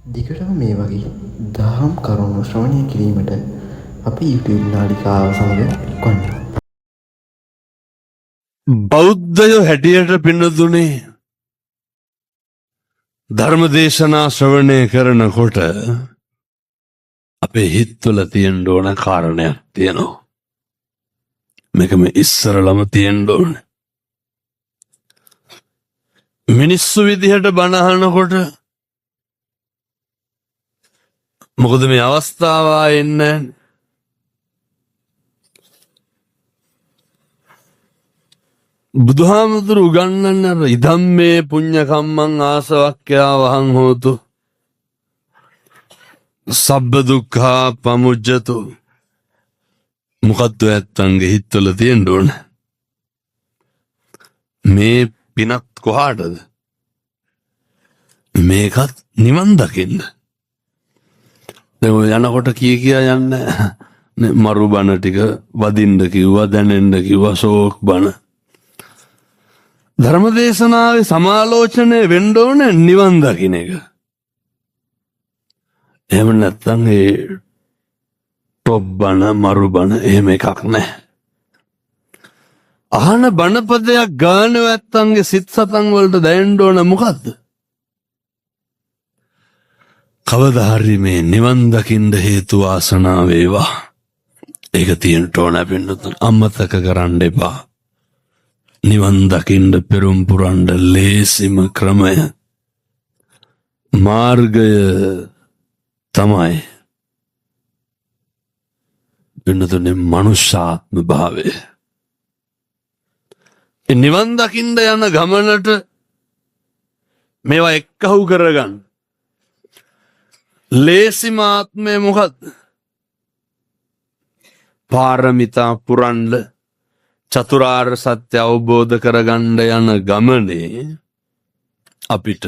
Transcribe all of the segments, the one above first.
දිගටම මේ වගේ දහම් කරුණු ශ්‍රවණය කිරීමට අපේ YouTube නාලිකාව සමග එක්වන්න. බෞද්ධයෝ හැටියට පින්නතුනේ ධර්ම දේශනා ශ්‍රවණය කරනකොට අපේ හිත්වල තියෙන්න ඕන කාරණයක් තියෙනවා. මේක මේ ඉස්සරලම තියෙන්න ඕන. මිනිස්සු විදිහට බණ අහනකොට මොකද මේ අවස්ථාව ආයේ එන්නේ නැහැ. බුදුහාමුදුරු උගන්වන්නේ අර ඉදම්මේ පුඤ්ඤ කම්මං ආසවක්ඛ්‍යා වහං හෝතු සබ්බ දුක්ඛා පමුජ්ජතු. මොකද්ද ඇත්තන්ගේ හිතවල තියෙන්න ඕන? මේ පිනත් කොහාටද? මේකත් නිවන් දකින්න. දැන් ඔය යනකොට කිය කියා යන්නේ නේ, මරු බණ ටික වදින්න කිව්වා, දැනෙන්න කිව්වා, ෂෝක් බණ. ධර්ම දේශනාවේ සමාලෝචනය වෙන්න ඕන නිවන් දකින්න එක. එහෙම නැත්නම් ඒ ටොප් බණ මරු බණ එහෙම එකක් නැහැ. අහන බණපදයක් ගාන නැත්තන්ගේ සිත් සතන් වලට දැනෙන්න ඕන මොකද්ද? කවදා හරි මේ නිවන් දකින්න හේතු වාසනා වේවා. ඒක තියෙන්න ඕන පින්නතුන්, අමතක කරන්න එපා. නිවන් දකින්න පෙරුම් පුරන්න ලේසිම ක්‍රමය මාර්ගය තමයි පින්නතුනේ මනුෂ්‍යාත්ම භාවය. ඒ නිවන් දකින්න යන ගමනට මේවා එක්කහු කරගන්න ලේසිම ආත්මය මොකද්ද? පාරමිතා පුරන්න චතුරාර්ය සත්‍ය අවබෝධ කරගන්න යන ගමනේ අපිට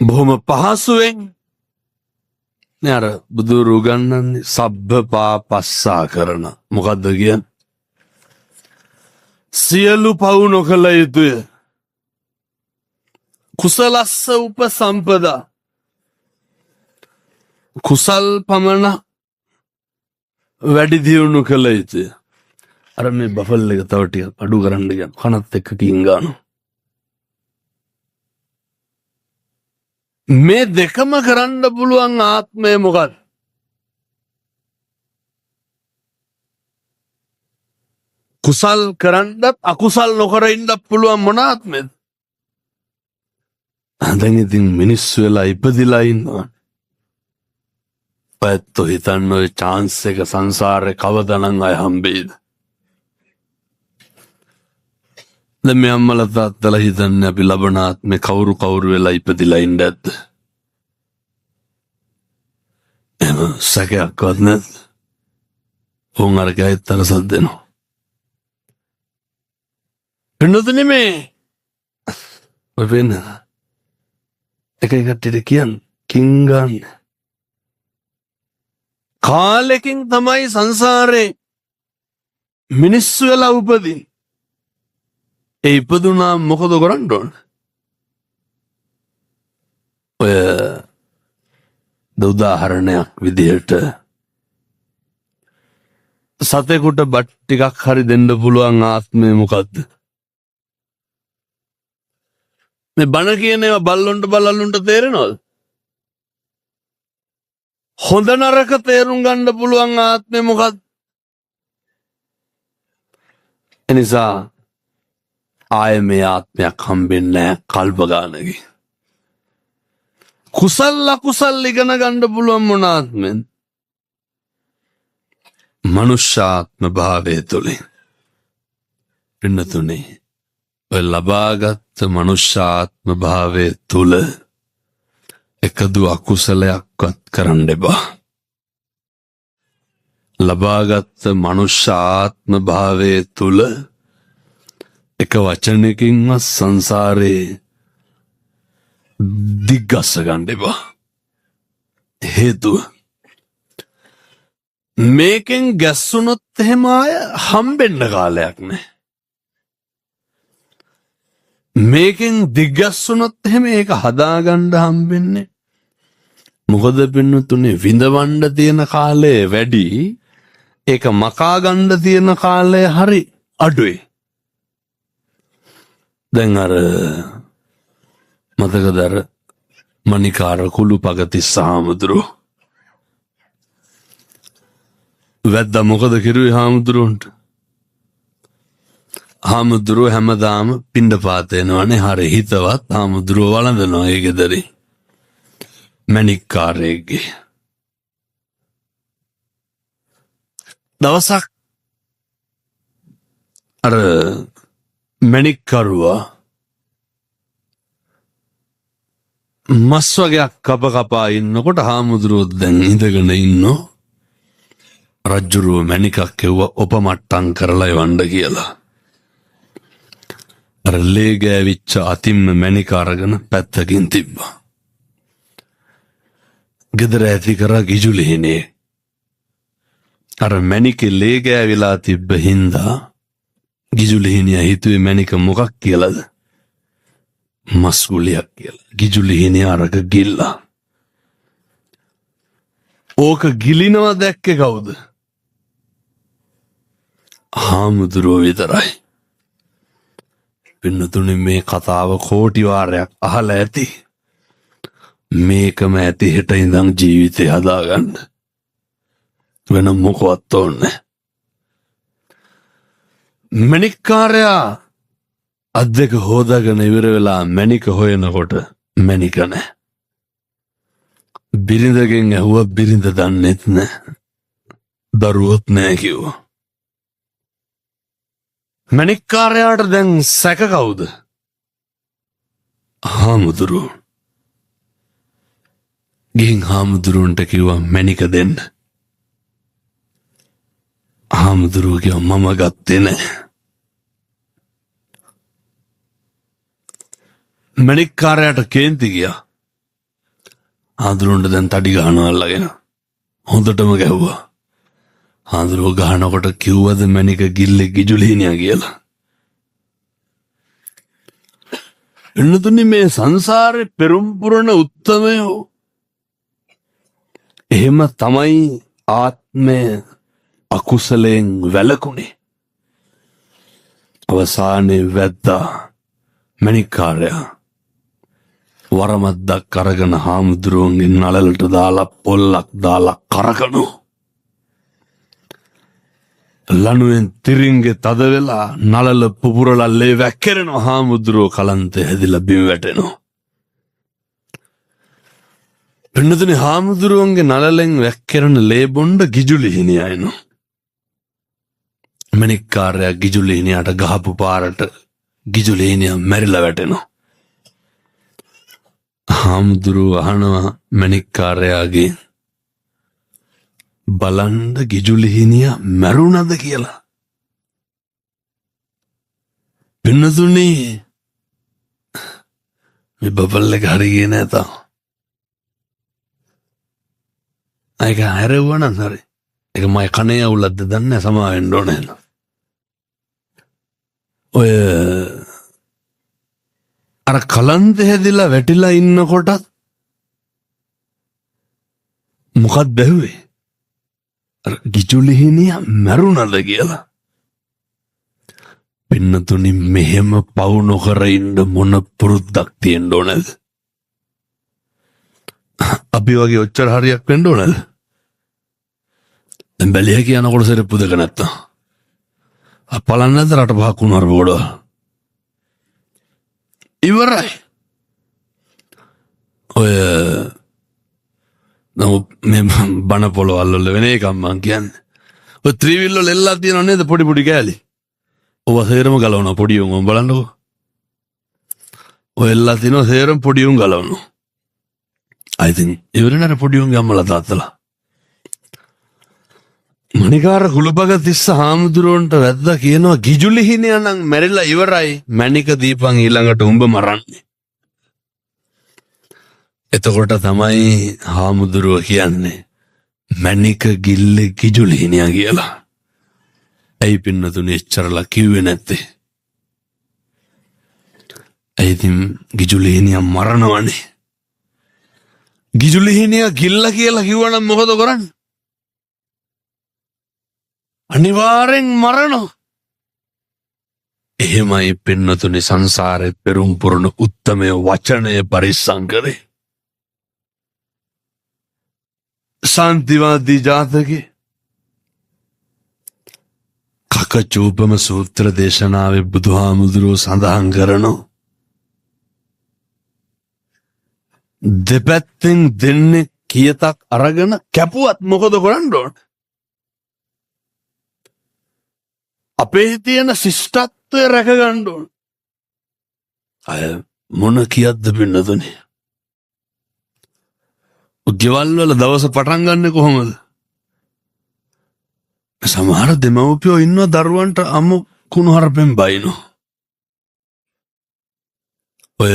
බොහොම පහසුවෙන් නේ අර බුදුරු උගන්වන්නේ සබ්බ පාපස්සා කරන. මොකද්ද කියන්නේ? සියලු පව් නොකළ යුතුය. කුසලස්ස උපසම්පදා. කුසල් පමණ වැඩි දියුණු කළ යුතුය. අර මේ බෆල් එක තව ටිකක් අඩු කරන්න කියන්න. කනත් එක්ක කිං ගන්නවා. මේ දෙකම කරන්න පුළුවන් ආත්මය මොකක්ද? කුසල් කරන්නත් අකුසල් නොකර ඉන්නත් පුළුවන් මොන ආත්මයද? දැන් ඉතින් මිනිස්සු වෙලා ඉපදිලා ඉන්නවා. පැත්තෝ හිතන්න ඔය චාන්ස් එක සංසාරේ කවදනම් අය හම්බෙයිද? දැන් මේ අම්මලා තාත්තලා හිතන්නේ අපි ලබන ආත්මේ කවුරු කවුරු වෙලා ඉපදිලා ඉන්න ඇද්ද? එහෙම සැකයක්වත් නැද්ද? උන් අර ගෑත් අර සද්ද දෙනවා. පින්නතුනේ මේ ඔය වෙන එක එක කට්ටියට කියන්න කිං ගන්න. කාලෙකින් තමයි සංසාරේ මිනිස්සු වෙලා උපදින්. ඒ ඉපදුනා මොකද කරන්න ඕන? ඔය උදාහරණයක් විදිහට සතෙකුට බත් ටිකක් හරි දෙන්න පුළුවන් ආත්මය මොකද්ද? මේ බණ කියන ඒවා බල්ලොන්ට බලල්ලුන්ට තේරෙනවද? හොඳ නරක තේරුම් ගන්න පුළුවන් ආත්මය මොකද්ද? එනිසා ආය මේ ආත්මයක් හම්බෙන්නේ නැහැ කල්ප ගානකින්. කුසල් අකුසල් ඉගෙන ගන්න පුළුවන් මොන ආත්මෙන්? මනුෂ්‍යාත්ම භාවය තුළින්. පින්නතුනේ ඔය ලබාගත් මනුෂ්‍යාත්ම භාවය තුළ එකදු අකුසලයක්වත් කරන්න එපා. ලබාගත් මනුෂ්‍යාත්ම භාවය තුළ එක වචනකින්වත් සංසාරේ දිග්ගස්ස ගන්න එපා. හේතුව මේකෙන් ගැස්සුනොත් එහෙම ආය හම්බෙන්න කාලයක් නෑ. මේකෙන් දිග්ගැස්සුනොත් එහෙම ඒක හදාගන්න හම්බෙන්නේ. මොකද පින්නතුනේ විඳවන්න තියෙන කාලය වැඩි, ඒක මකා ගන්න තියෙන කාලය හරි අඩුයි. දැන් අර මතකද අර මණිකාර කුළුපගතිස්ස හාමුදුරුවෝ වැද්දා මොකද කිරුවේ හාමුදුරුවන්ට? හාමුදුරුවෝ හැමදාම පිණ්ඩපාත එනවනේ, හරි හිතවත් හාමුදුරුවෝ වළඳනවා ඒ ගෙදරින් මණික්කාරයෙක්ගේ. දවසක් අර මණික්කරුවා මස් වගයක් කප කපා ඉන්නකොට හාමුදුරුවෝ දැන් ඉඳගෙන ඉන්නෝ. රජ්ජුරුව මැණිකක් කෙව්වා ඔපමට්ටම් කරලා එවන්න කියලා. අර ලේ ගෑවිච්ච අතින්ම මැණික අරගෙන පැත්තකින් තිබ්බා. ගෙදර ඇති කරා ගිජුලිහිනේ. අර මැණිකේ ලේ ගෑවිලා තිබ්බ හින්දා ගිජුලිහිනියා හිතුවේ මැණික මොකක් කියලාද? මස් ගුලියක් කියලා. ගිජුලිහිනියා අරක ගිල්ලා. ඕක ගිලිනවා දැක්කේ කවුද? හාමුදුරුවෝ විතරයි. පින්නතුනි මේ කතාව කෝටි වාරයක් අහලා ඇති. මේකම ඇති හෙට ඉඳන් ජීවිතේ හදාගන්න. වෙන මොකවත් ඕනේ නැහැ. මණික්කාරයා අත් දෙක හොදාගෙන ඉවර වෙලා මණික හොයනකොට මණික නැහැ. බිරිඳගෙන් ඇහුවා, බිරිඳ දන්නෙත් නැහැ. දරුවොත් නැහැ කිව්වා. මණික්කාරයාට දැන් සැක කවුද? හාමුදුරුවෝ. ගිහින් හාමුදුරුවන්ට කිව්වා මණික දෙන්න. හාමුදුරුවෝ කිව්වා මම ගත්තේ නෑ. මණික්කාරයාට කේන්ති ගියා. හාමුදුරුවන්ට දැන් තඩි ගහනවා අල්ලගෙන. හොඳටම ගැහුවා. හාමුදුරුවෝ ගහනකොට කිව්වද මණික ගිල්ලේ ගිජුලිහිනියා කියලා? එන්නතුනි මේ සංසාරේ පෙරුම් පුරන උත්තමයෝ එහෙම තමයි ආත්මය අකුසලයෙන් වැළකුණේ. අවසානයේ වැද්දා මණික්කාරයා වරමද්දක් අරගෙන හාමුදුරුවන්ගේ නළලට දාලා පොල්ලක් දාලා කරකනෝ. ලණුවෙන් තිරින්ගේ තද වෙලා නළල පුපුරලා ලේ වැක්කිරෙනවා. හාමුදුරුවෝ කලන්තේ හැදිලා බිම වැටෙනවා. පින්නතුනි හාමුදුරුවන්ගේ නළලෙන් වැක්කිරෙන ලේ බොණ්ඩ ගිජුලිහිනියා එනවා. මණික්කාරයා ගිජුලිහිනියාට ගහපු පාරට ගිජුලිහිනියා මැරිලා වැටෙනවා. හාමුදුරුවෝ අහනවා මණික්කාරයාගේ බලන්න ගිජුලිහිනියා මැරුණද කියලා. පින්නතුනි මේ බබල් එක හරි ගියේ නෑ තාම. ඒක හැරෙව්වා නම් හරි. ඒක මගේ කනේ අවුලක්ද දන්නේ නෑ, සමා වෙන්න ඕනේ නේද? ඔය අර කලන්ත හැදිලා වැටිලා ඉන්නකොටත් මොකක්ද ඇහුවේ? අර ගිජුලිහිනියා මැරුණද කියලා. පින්නතුනි මෙහෙම පව් නොකර ඉන්න මොන පුරුද්දක් තියෙන්න ඕනද? අපි වගේ ඔච්චර හරියක් වෙන්න ඕනද? දැන් බැලිය කියනකොට සෙරප්පු දෙක නැත්තම් අපලන්න නැද්ද රට පහක් වුණ අර බෝඩ? ඉවරයි. ඔය නමුත් මේ බණ පොළවල් වල වෙන එකක් මං කියන්නේ. ඔය ත්‍රිවිල් වල එල්ලලා තියෙනව නේද පොඩි පොඩි කෑලි? ඔවා සේරම ගලවනවා පොඩි උන් උන් බලන්නකෝ. ඔය එල්ලලා තියෙනවා සේරම පොඩි උන් ගලවනවා. I think ඉවරනේ අර පොඩි උන්ගේ අම්මලා තාත්තලා. මණිකාර කුළුපග තිස්ස හාමුදුරුවන්ට වැද්දා කියනවා ගිජුලිහිනියා නම් මැරිලා ඉවරයි, මණික දීපන් ඊළඟට උඹ මරන්නේ. එතකොට තමයි හාමුදුරුව කියන්නේ මණික ගිල්ලේ ගිජුලිහිනියා කියලා. ඇයි පින්නතුනේ එච්චරලා කිව්වේ නැත්තේ? ඒ ඉතින් ගිජුලිහිනියා මරනවනේ. ගිජුලිහිනියා ගිල්ලා කියලා කිව්වනම් මොකද කරන්නේ? අනිවාර්යෙන් මරනවා. එහෙමයි පින්නතුනි සංසාරේ පෙරුම් පුරන උත්තමය වචනය පරිස්සම් කරේ. ශාන්තිවාදී ජාතකේ කකචූපම සූත්‍ර දේශනාවේ බුදුහාමුදුරුවෝ සඳහන් කරනවා. දෙපැත්තෙන් දෙන්නේ කියතක් අරගෙන කැපුවත් මොකද කරන්න ඕන? අපේ තියෙන ශිෂ්ටත්වය රැක ගන්න ඕන. අය මොන කියද්ද පින්නතුනේ? ගෙවල් වල දවස පටන් ගන්නෙ කොහොමද? සමහර දෙමව්පියෝ ඉන්නවා දරුවන්ට අමු කුණු හරපෙන් බයිනෝ. ඔය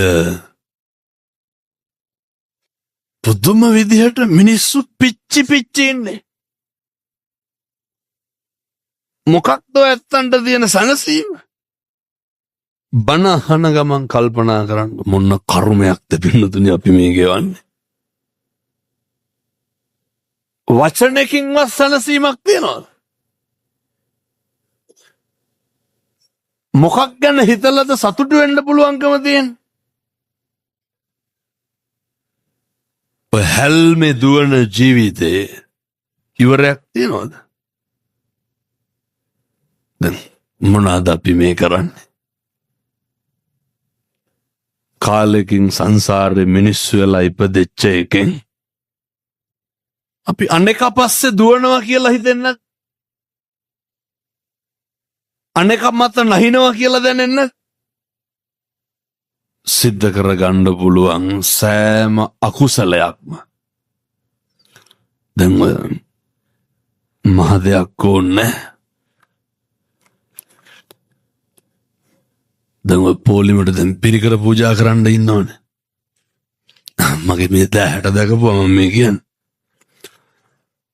පුදුම විදිහට මිනිස්සු පිච්චි පිච්චි ඉන්නේ. මොකක්ද ඔය ඇත්තන්ට තියෙන සැනසීම? බණ අහන ගමන් කල්පනා කරන්න මොන කර්මයක්ද පින්නතුනි අපි මේ ගෙවන්නේ? වචනකින්වත් සැනසීමක් තියනවද? මොකක් ගැන හිතලද සතුටු වෙන්න පුළුවන්කම තියෙන්නේ? ඔය හැල්මේ දුවන ජීවිතේ ඉවරයක් තියනවද? දැන් මොනවාද අපි මේ කරන්නේ? කාලෙකින් සංසාරේ මිනිස්සු වෙලා ඉපදෙච්ච එකෙන් අපි අනෙක පස්සේ දුවනවා කියලා හිතෙන්නේ නැත්? අනෙක මත නහිනවා කියලා දැනෙන්නේ නැත්? සිද්ධ කරගන්න පුළුවන් සෑම අකුසලයක්ම දැන් ඔය මහ දෙයක් ඕනේ. දැන් ඔය පොලිමට දැන් පිරිකර පූජා කරන්න ඉන්නවනේ. මගේ මේ දැහැට දැකපුවා මම මේ කියන්නේ.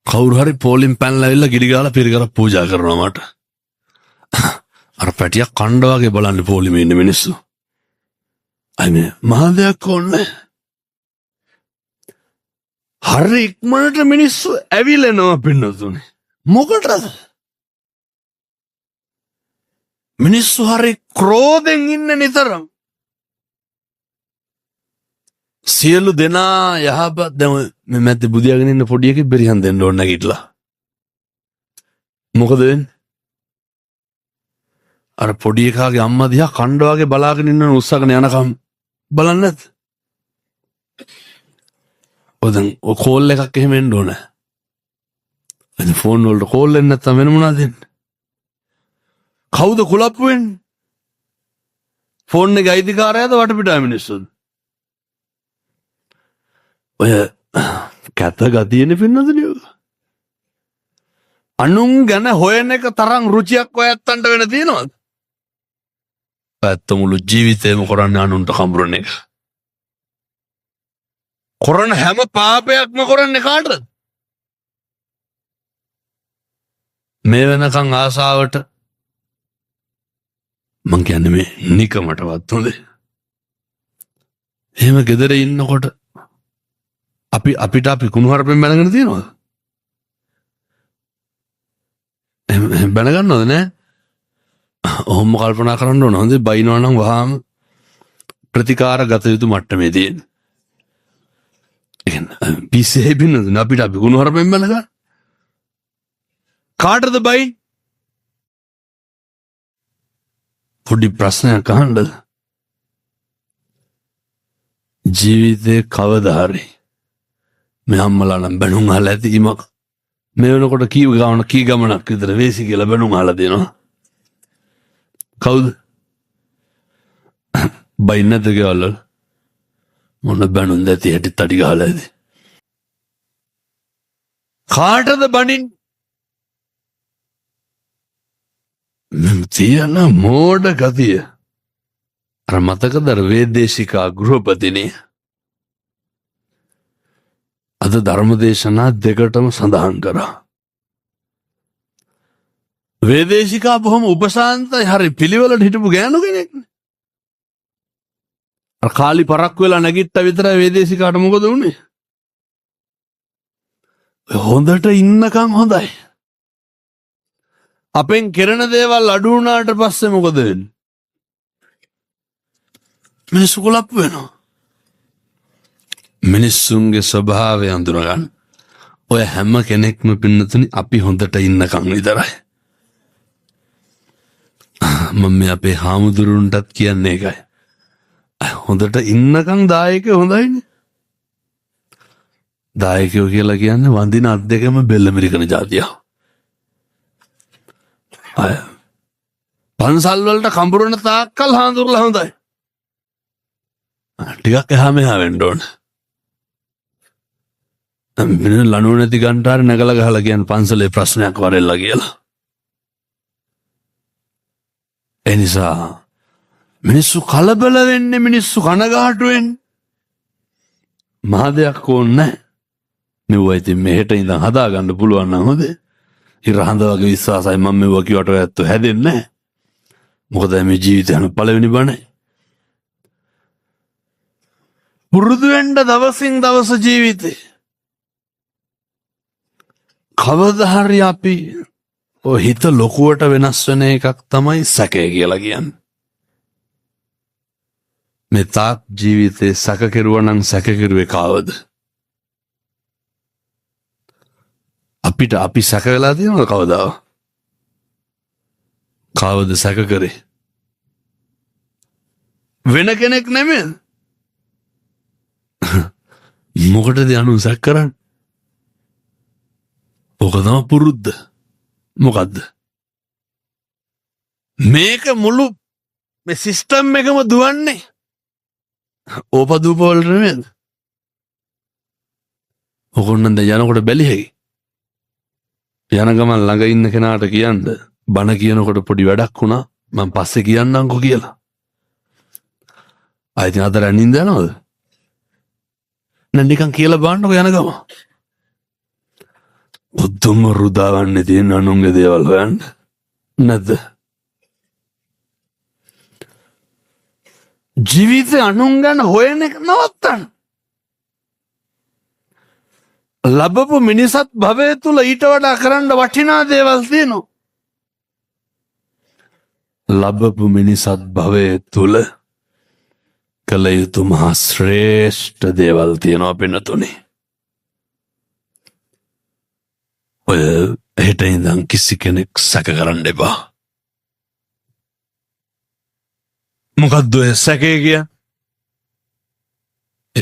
කවුරු හරි පොලිම් පැනලා ඇවිල්ලා ගිඩි ගාලා පිරිකර පූජා කරනවා මට. අර පැටියක් කණ්ඩ වගේ බලන්නේ පොලිමේ ඉන්න මිනිස්සු. අය මේ මහ දෙයක් ඕනේ. හරි ඉක්මනට මිනිස්සු ඇවිලෙනවා පින්නතුනේ. මොකටද? මිනිස්සු හරි ක්‍රෝධෙන් ඉන්න නිතරම. සියලු දෙනා යහපත් දැන් මේ මැද්දේ බුදියාගෙන ඉන්න පොඩි එකෙක් බෙරිහන් දෙන්න ඕන නැගිටලා. මොකද වෙන්නේ? අර පොඩි එකාගේ අම්මා දිහා කණ්ඩ වගේ බලාගෙන ඉන්න උස්සගෙන යනකම් බලන්නේ නැද්ද? ඔය දැන් ඔය කෝල් එකක් එහෙම එන්න ඕන. ඉතින් ෆෝන් වලට කෝල් එන්නේ නැත්තම් වෙන මොනවද එන්නේ? කවුද කුලප්පු වෙන්නේ? ෆෝන් එකේ අයිතිකාරයාද වටපිටාවේ මිනිස්සුද? ඔය කැත ගතියනේ පින්නතුනේ ඔය. අනුන් ගැන හොයන එක තරම් රුචියක් ඔය ඇත්තන්ට වෙන තියෙනවද? ඇත්ත මුළු ජීවිතේම කරන්නේ අනුන්ට කඹරන එක. කරන හැම පාපයක්ම කරන්නේ කාටද? මේ වෙනකන් ආසාවට මං කියන්නේ මේ නිකමටවත් හොඳේ. එහෙම ගෙදර ඉන්නකොට අපිට අපි කුණුහරුපෙන් බැනගෙන තියෙනවද? එහෙම බැනගන්නවද නෑ? ඔහොම කල්පනා කරන්න ඕන. හොඳේ බයිනවා නම් වහාම ප්‍රතිකාර ගත යුතු මට්ටමේ තියෙන. ඒ කියන්නේ පිස්සේ බින්නද අපිට අපි කුණුහරුපෙන් බැනගන්න? කාටද බයි? පොඩි ප්‍රශ්නයක් අහන්නද? ජීවිතේ කවදා හරි මේ අම්මලා නම් බැනුම් අහලා ඇති ඉමක් මේ වෙනකොට කී ගමන කී ගමනක් විතර වේසි කියලා බැනුම් අහලා දෙනවා. කවුද? බයින් නැද්ද ගෙවල් වල? මොන බැනුම්ද ඇති හැටි තඩි ගහලා ඇති. කාටද බනින්? තියෙන මෝඩ ගතිය. අර මතකද අර වේදේශිකා ගෘහපතිනේ අද ධර්ම දේශනා දෙකටම සඳහන් කරා. වේදේශිකා බොහොම උපශාන්තයි හරි පිළිවෙලට හිටපු ගෑනු කෙනෙක්නේ. අර කාලි පරක්කු වෙලා නැගිට්ට විතරයි වේදේශිකාට මොකද වුනේ? ඔය හොඳට ඉන්නකම් හොඳයි. අපෙන් කෙරෙන දේවල් අඩු වුණාට පස්සේ මොකද වෙන්නේ? මිනිස්සු කුලප්පු වෙනවා. මිනිස්සුන්ගේ ස්වභාවය අඳුනගන්න. ඔය හැම කෙනෙක්ම පින්නතුනි අපි හොඳට ඉන්නකම් විතරයි. මම මේ අපේ හාමුදුරුවන්ටත් කියන්නේ ඒකයි. හොඳට ඉන්නකම් දායකයෝ හොඳයිනේ. දායකයෝ කියලා කියන්නේ වඳින අත් දෙකම බෙල්ල මිරිකන ජාතිය. අය පන්සල් වලට කඹරන තාක්කල් හාමුදුරුවෝ හොඳයි. ටිකක් එහා මෙහා වෙන්න ඕන. වෙන ලණුව නැති ගන්ටාරේ නැගලා ගහලා කියන්නේ පන්සලේ ප්‍රශ්නයක් වරෙල්ලා කියලා. ඒ නිසා මිනිස්සු කලබල වෙන්නේ, මිනිස්සු කනගාටු වෙන්නේ. මහ දෙයක් ඕනේ නැහැ. මෙව්වා ඉතින් මෙහෙට ඉඳන් හදාගන්න පුළුවන් නම් හොඳේ. ඉර හඳ වගේ විශ්වාසයි මම මෙව්වා කිව්වට ඔය ඇත්තෝ හැදෙන්නේ නැහැ. මොකද මේ ජීවිතය යන පළවෙනි බණයි. පුරුදු වෙන්න දවසින් දවස ජීවිතේ. කවදා හරි අපි ඔය හිත ලොකුවට වෙනස් වෙන එකක් තමයි සැකය කියලා කියන්නේ. මේ තාක් ජීවිතේ සැක කෙරුවා නම් සැක කෙරුවේ කාවද? අපිට අපි සැක වෙලා තියෙනවද කවදාව? කාවද සැක කරේ? වෙන කෙනෙක් නෙමෙයි. මොකටද අනුන් සැක කරන්නේ? ඔක තමයි පුරුද්ද. මොකද්ද? මේක මුළු මේ සිස්ටම් එකම දුවන්නේ ඕපදූප වලට නෙමෙයිද? ඔකොන්න දැන් යනකොට බැලි හැකි. යන ගමන් ළඟ ඉන්න කෙනාට කියන්න බණ කියනකොට පොඩි වැඩක් වුණා මං පස්සේ කියන්නම්කෝ කියලා. ආයෙ ඉතින් අද රැ නින්ද යනවද? නෑ නිකන් කියලා බලන්නකෝ යන ගමන්. බුද්ධම රුදාවන්නේ තියෙන අනුන්ගේ දේවල් හොයන්න නැද්ද? ජීවිතේ අනුන් ගැන හොයන එක නවත්තන්න. ලැබපු මිනිසත් භවය තුල ඊට වඩා කරන්න වටිනා දේවල් තියෙනවා. ලැබපු මිනිසත් භවය තුල කළ යුතු මහා ශ්‍රේෂ්ඨ දේවල් තියෙනවා පින්නතුනේ. ඔය හෙට ඉඳන් කිසි කෙනෙක් සැක කරන්න එපා. මොකද්ද ඔය සැකේ කියන්නේ?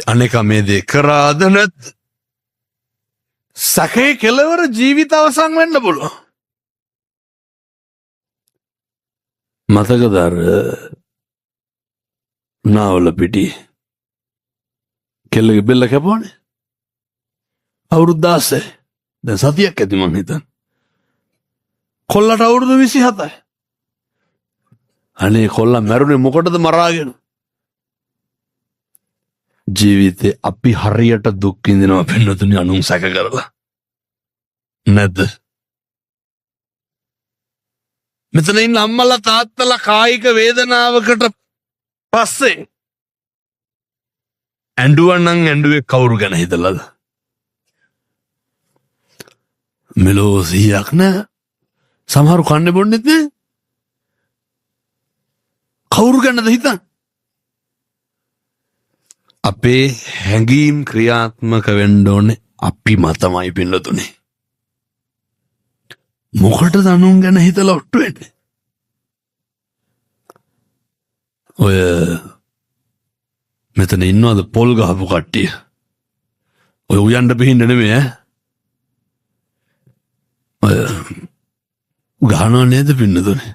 අනේක මේ දේ කරාද නැද්ද? සැකේ කෙලවර ජීවිත අවසන් වෙන්න පුළුවන්. මතකද අර නාවල පිටි කෙල්ලගේ බෙල්ල කැපුවානේ? අවුරුදු 16. දැන් සතියක් ඇති මං හිතන්නේ. කොල්ලට අවුරුදු 27යි. අනේ කොල්ලා මැරුණේ මොකටද මරාගෙන? ජීවිතේ අපි හරියට දුක් විඳිනවා පින්නතුනි අනුන් සැක කරලා. නැද්ද? මෙතන ඉන්න අම්මලා තාත්තලා කායික වේදනාවකට පස්සේ ඇඬුවා නම් ඇඬුවේ කවුරු ගැන හිතලාද? මෙලෝ 100ක් නෑ. සමහරු කන්නේ බොන්නෙත් නෑ. කවුරු ගැනද හිතන්නේ? අපේ හැඟීම් ක්‍රියාත්මක වෙන්න ඕනේ අපි මතමයි පින්නතුනේ. මොකටද අනුන් ගැන හිතලා ඔට්ටු වෙන්නේ? ඔය මෙතන ඉන්නවද පොල් ගහපු කට්ටිය? ඔය උයන්න පිහින්න නෙමෙයි ඈ. ඔය ගහනවා නේද පින්නතුනේ?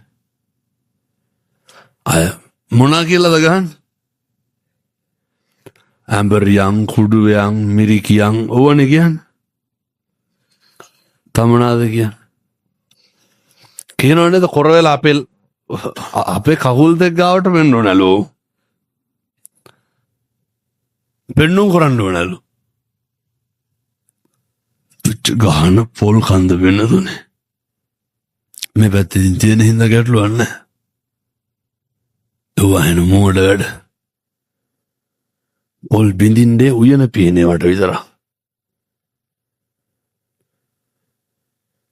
අය මොනා කියලාද ගහන්නේ? ඇඹරියන්, කුඩුවයන්, මිරිකියන් ඕවනේ කියන්නේ. තමනාද කියන්නේ? කියනව නේද කොර වෙලා අපේ කකුල් දෙක ගාවට වෙන්න ඕනලු. පෙන්නුම් කරන්න ඕනලු. තුච්ච ගහන පොල් කන්ද වෙනදුනේ. මේ පැත්තේ ඉතින් තියෙන හින්දා ගැටලුවක් නැහැ. ඒවා එන මෝඩ වැඩ. පොල් බිඳින්නේ උයන පියනේවට විතරක්.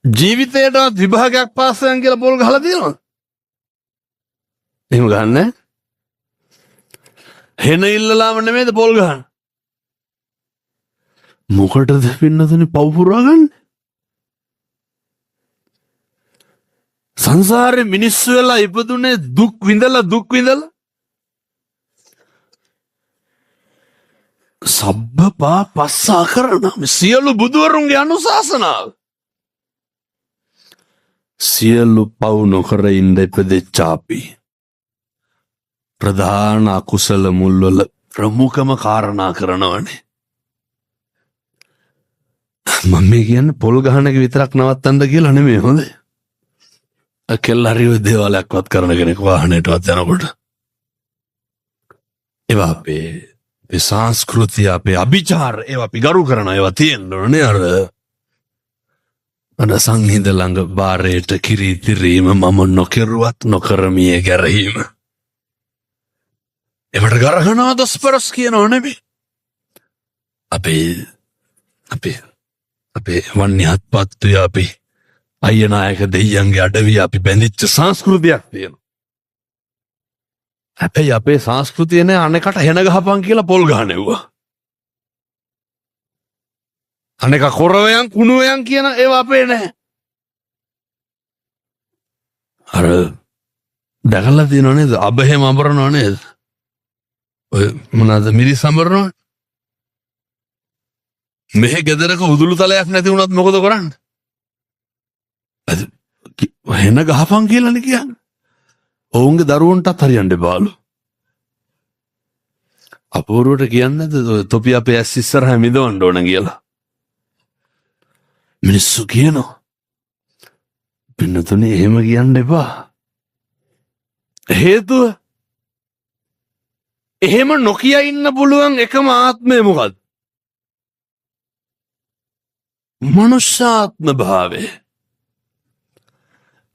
ජීවිතයටවත් විභාගයක් පාස් වෙන කියලා පොල් ගහලා තියෙනවද? එහෙම ගහන්නේ හෙන ඉල්ලලාම නෙමෙයිද පොල් ගහන්නේ? මොකටද පින්නතුනේ පව් පුරවා ගන්න? සංසාරේ මිනිස්සු වෙලා ඉපදුනේ දුක් විඳලා දුක් විඳලා සබ්බ පාපස්ස අකරණ සියලු බුදුවරුන්ගේ අනුශාසනාව. සියලු පව් නොකර ඉන්න ඉපදෙච්ච අපි ප්‍රධාන අකුසල මුල්වල ප්‍රමුඛම කාරණා කරනවනේ. මම මේ කියන්නේ පොල් ගහන එක විතරක් නවත්තන්න කියලා නෙමෙයි හොඳේ. කෙල්ල හරි ඔය දේවාලයක්වත් කරන කෙනෙක් වාහනයටවත් යනකොට ඒවා අපේ අපේ සංස්කෘතිය, අපේ අභිචාර, ඒවා අපි ගරු කරන ඒවා තියෙන්න ඕනේ. අර අර සංහිඳ ළඟ බාරයට කිරි තිරීම මම නොකෙරුවත් නොකරමිය ගැරහීම. ඒවට ගරහනවා දොස්පරස් කියනව නෙමෙයි. අපේ අපේ අපේ වන්නිහත්පත්තුය අපි අයියනායක දෙයියන්ගේ අඩවිය අපි බැඳිච්ච සංස්කෘතියක් තියෙනවා. හැබැයි අපේ සංස්කෘතිය නෑ අනෙකට හෙන ගහපන් කියලා පොල් ගහනෙව්වා. අනෙක කොරවයන් කුණුවයන් කියන ඒවා අපේ නෑ. අර දැකලා තියෙනව නේද? අබහෙම අඹරනව නේද? ඔය මොනවාද මිරිස් අඹරනව? මෙහෙ ගෙදරක උදුළු තලයක් නැති වුණත් මොකද කරන්නේ? හෙන ගහපන් කියලානේ කියන්නේ. ඔවුන්ගේ දරුවන්ටත් හරියන්න එපාලු. අපූර්වට කියන්නේ නැද්ද තොපි අපේ ඇස් ඉස්සරහ මිදවන්න ඕන කියලා? මිනිස්සු කියනවා. පින්නතුනේ එහෙම කියන්න එපා. හේතුව එහෙම නොකිය ඉන්න පුළුවන් එකම ආත්මය මොකද්ද? මනුෂ්‍යාත්ම භාවය.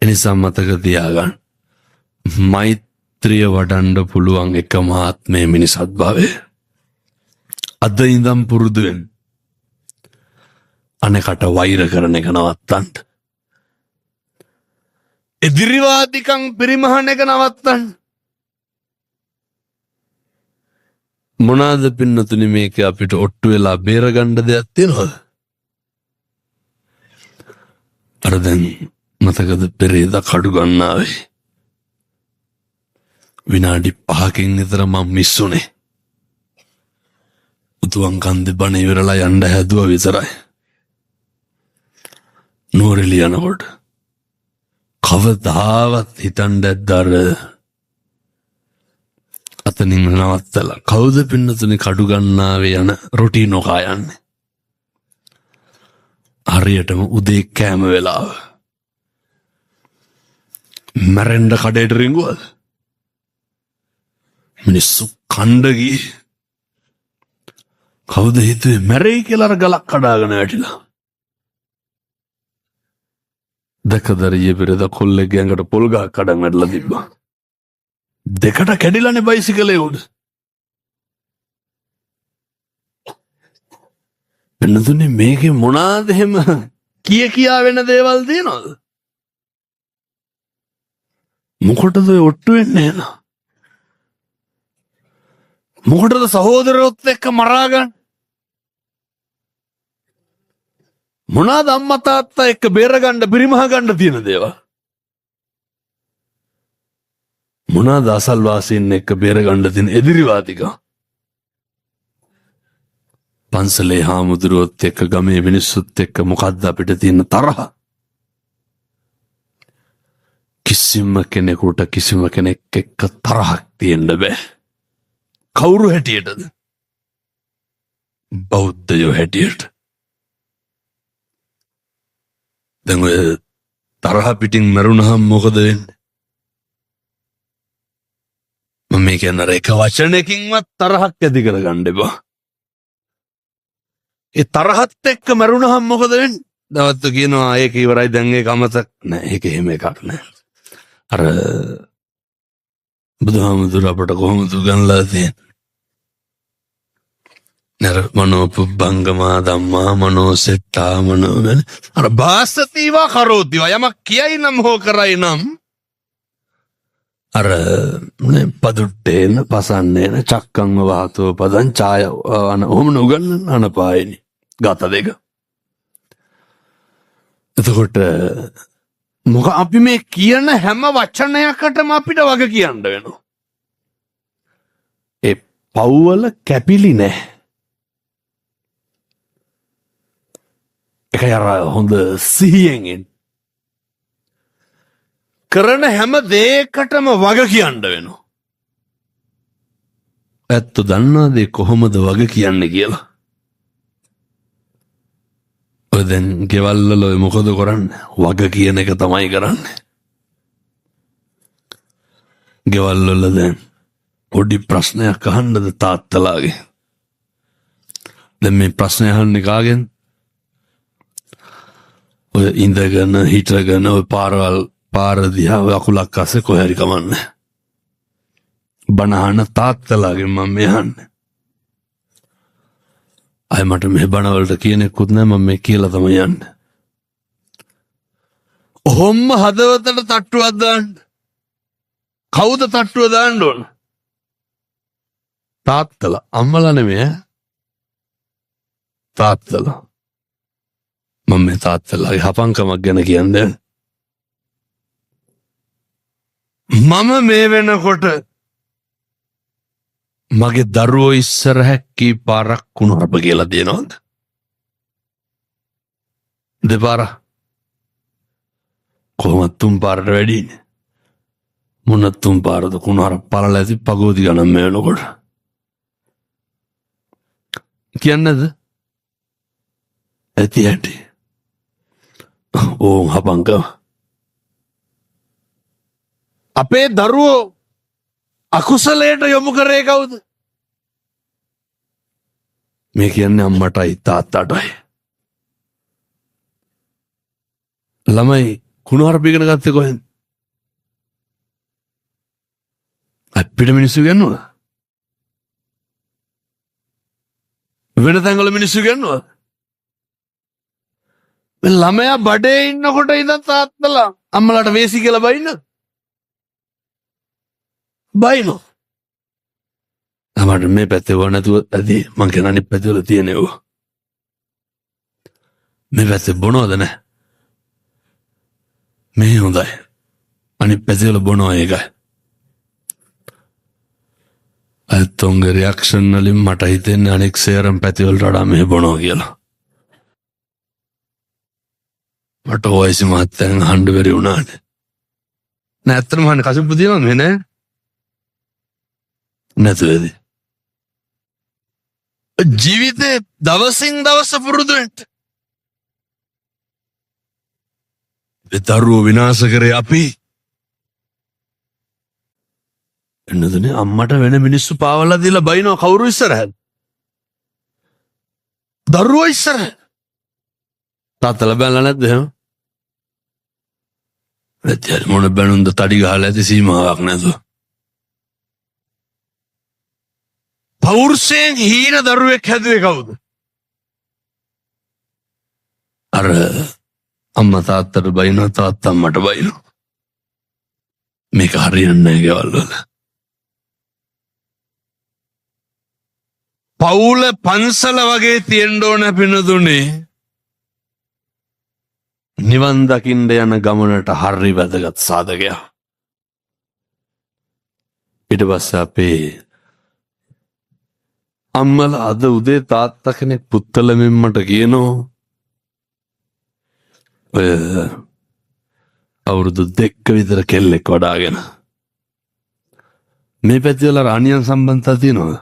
එනිසා මතක තියාගන්න, මෛත්‍රිය වඩන්න පුළුවන් එකම ආත්මය මිනිසත් භාවය. අද ඉඳන් පුරුදු වෙන්න. අනෙකට වෛර කරන එක නවත්තන්න. එදිරිවාදිකම් පිරිමහන එක නවත්තන්න. මොනවාද පින්නතුනි මේක අපිට ඔට්ටු වෙලා බේරගන්න දෙයක් තියෙනවද? අර දැන් මතකද පෙරේදා කඩු ගන්නාවේ විනාඩි 5කින් විතර මං මිස් වුණේ. උතුවන් කන්දේ බණ ඉවරලා යන්න හැදුවා විතරයි. නුවරඑළිය යනකොට කවදාවත් හිතන්න ඇද්ද අර අතනින් නවත්තලා කවුද පින්නතුනේ කඩු ගන්නාවේ යන රොටි නොකා යන්නේ? හරියටම උදේ කෑම වෙලාව. මැරෙන්න කඩේට රිංගුවද? මිනිස්සු කණ්ඩ ගියේ. කවුද හිතුවේ මැරෙයි කියලා අර ගලක් කඩාගෙන වැටිලා? දැකද අර ඊයේ පෙරේදා කොල්ලෙක්ගේ ඇඟට පොල් ගහක් කඩන් වැටලා තිබ්බා. දෙකට කැඩිලානේ බයිසිකලේ උඩ. වෙනදුනේ මේකේ මොනාද එහෙම කිය කියා වෙන දේවල් තියනවද? මොකටද ඔය ඔට්ටු වෙන්නේ එහෙනම්? මොකටද සහෝදරයොත් එක්ක මරාගන්න? මොනාද අම්මා තාත්තා එක්ක බේරගන්න පිරිමහ ගන්න තියෙන දේවල්? මොනාද අසල්වාසීන් එක්ක බේරගන්න තියෙන එදිරිවාදිකම්? පන්සලේ හාමුදුරුවොත් එක්ක ගමේ මිනිස්සුත් එක්ක මොකද්ද අපිට තියෙන තරහ? කිසිම කෙනෙකුට කිසිම කෙනෙක් එක්ක තරහක් තියෙන්න බෑ. කවුරු හැටියටද? බෞද්ධයෝ හැටියට. දැන් ඔය තරහ පිටින් මැරුණහම මොකද වෙන්නේ? මම මේ කියන්නේ අර එක වචනකින්වත් තරහක් ඇති කරගන්න එපා. ඒ තරහත් එක්ක මැරුණහම මොකද වෙන්නේ? දවත්තු කියනවා ඒක ඉවරයි දැන් ඒක අමතක නෑ. ඒක එහෙම එකක් නෑ. අර බුදුහාමුදුර අපට කොහොමද උගන්ලා තියෙන්නේ? නර මනෝ පුබ්බංගමා ධම්මා මනෝ සෙට්ටා මනෝ අර භාසතිවා කරෝතිවා යමක් කියයි නම් හෝ කරයි නම් අර නේ පදුට්ටේන පසන්නේන චක්කං වහතෝ පදං ඡාය අන ඔහොම උගන්නන අනපායනි ගත දෙක. එතකොට මොක අපි මේ කියන හැම වචනයකටම අපිට වග කියන්න වෙනවා. ඒ පව්වල කැපිලි නෑ. ඒකයි අර හොඳ සිහියෙන් එන්න. කරන හැම දෙයකටම වග කියන්න වෙනවා. ඇත්ත දන්නාද කොහොමද වග කියන්නේ කියලා? ඔය දැන් ගෙවල් වල ඔය මොකද කරන්නේ? වග කියන එක තමයි කරන්නේ. ගෙවල් වල දැන් පොඩි ප්‍රශ්නයක් අහන්නද තාත්තලාගේ? දැන් මේ ප්‍රශ්නය අහන්නේ කාගෙන්? ඔය ඉඳගෙන හිටගෙන ඔය පාරවල් පාර දිහා ඔය අකුලක් අස්සේ කොහේ හරි කමන්නේ. බණ අහන තාත්තලාගෙන් මම මේ අහන්නේ. අය මට මේ බණ වලට කියන එක්කුත් නෑ, මම මේ කියලා තමයි යන්නේ. ඔහොම්ම හදවතට තට්ටුවක් දාන්න. කවුද තට්ටුව දාන්න ඕන? තාත්තලා. අම්මලා නෙමෙයි ඈ. තාත්තලා. මම මේ තාත්තලාගේ හපංකමක් ගැන කියන්නේ. මම මේ වෙනකොට මගේ දරුවෝ ඉස්සරහ කී පාරක් කුණුහරුප කියලා තියෙනවද? දෙපාරක්. කොහොමද තුන් පාරට වැඩිනේ. මොන තුන් පාරද කුණුහරුප පළල ඇති පගෝති ගණන් මේ වෙනකොට. කියන්නද? ඇති ඇති. ඕන් හපංකම. අපේ දරුවෝ අකුසලයට යොමු කරේ කවුද? මේ කියන්නේ අම්මටයි තාත්තටයි. ළමයි කුණුහරුප ඉගෙන ගත්තේ කොහෙන්ද? අපිට මිනිස්සු ගන්නවා. වෙන තැන්වල මිනිස්සු ගන්නවා. මේ ළමයා බඩේ ඉන්නකොට ඉඳන් තාත්තලා අම්මලාට වේසි කියලා බයින්න. බයිනෝ. මට මේ පැත්තේ වුණ නැතුව ඇති මං කියන අනිත් පැත්තේ වල තියෙන ඒවා. මේ පැත්තේ බොනවද නැහැ? මේ හොඳයි. අනිත් පැත්තේ වල බොනවා ඒකයි. අයත්තුන්ගේ රියැක්ෂන් වලින් මට හිතෙන්නේ අනෙක් සේරම පැති වලට වඩා මෙහෙ බොනවා කියලා. මට ඔයසි මහත්තයන් අහන්න බැරි වුණානේ. නෑ ඇත්තටම අහන්නේ කසිප්පු තියෙනවද මෙහෙ නෑ? නැතුවේද? ජීවිතේ දවසින් දවස පුරුදු වෙන්න. මේ දරුවෝ විනාශ කරේ අපි. එන්නදනේ අම්මට වෙන මිනිස්සු පාවලා දීලා බයිනවා කවුරු ඉස්සරහද? දරුවෝ ඉස්සරහ. තාත්තලා බැලලා නැද්ද එහෙම? නැති හරි මොන බැනුම්ද තඩි ගහලා ඇති සීමාවක් නැතුව. පෞරුෂයෙන් හීන දරුවෙක් හැදුවේ කවුද? අර අම්මා තාත්තට බයිනවා, තාත්තා අම්මට බයිනවා. මේක හරියන්නේ නැහැ ගෙවල් වල. පවුල පන්සල වගේ තියෙන්න ඕන පිනදුනේ. නිවන් දකින්න යන ගමනට හරි වැදගත් සාධකයක්. ඊට පස්සේ අපේ අම්මලා අද උදේ තාත්තා කෙනෙක් පුත්තලමින් මට කියනවා ඔය අවුරුදු 2 විතර කෙල්ලෙක් වඩාගෙන මේ පැති වල රාණියන් සම්බන්ධතා තියෙනවද?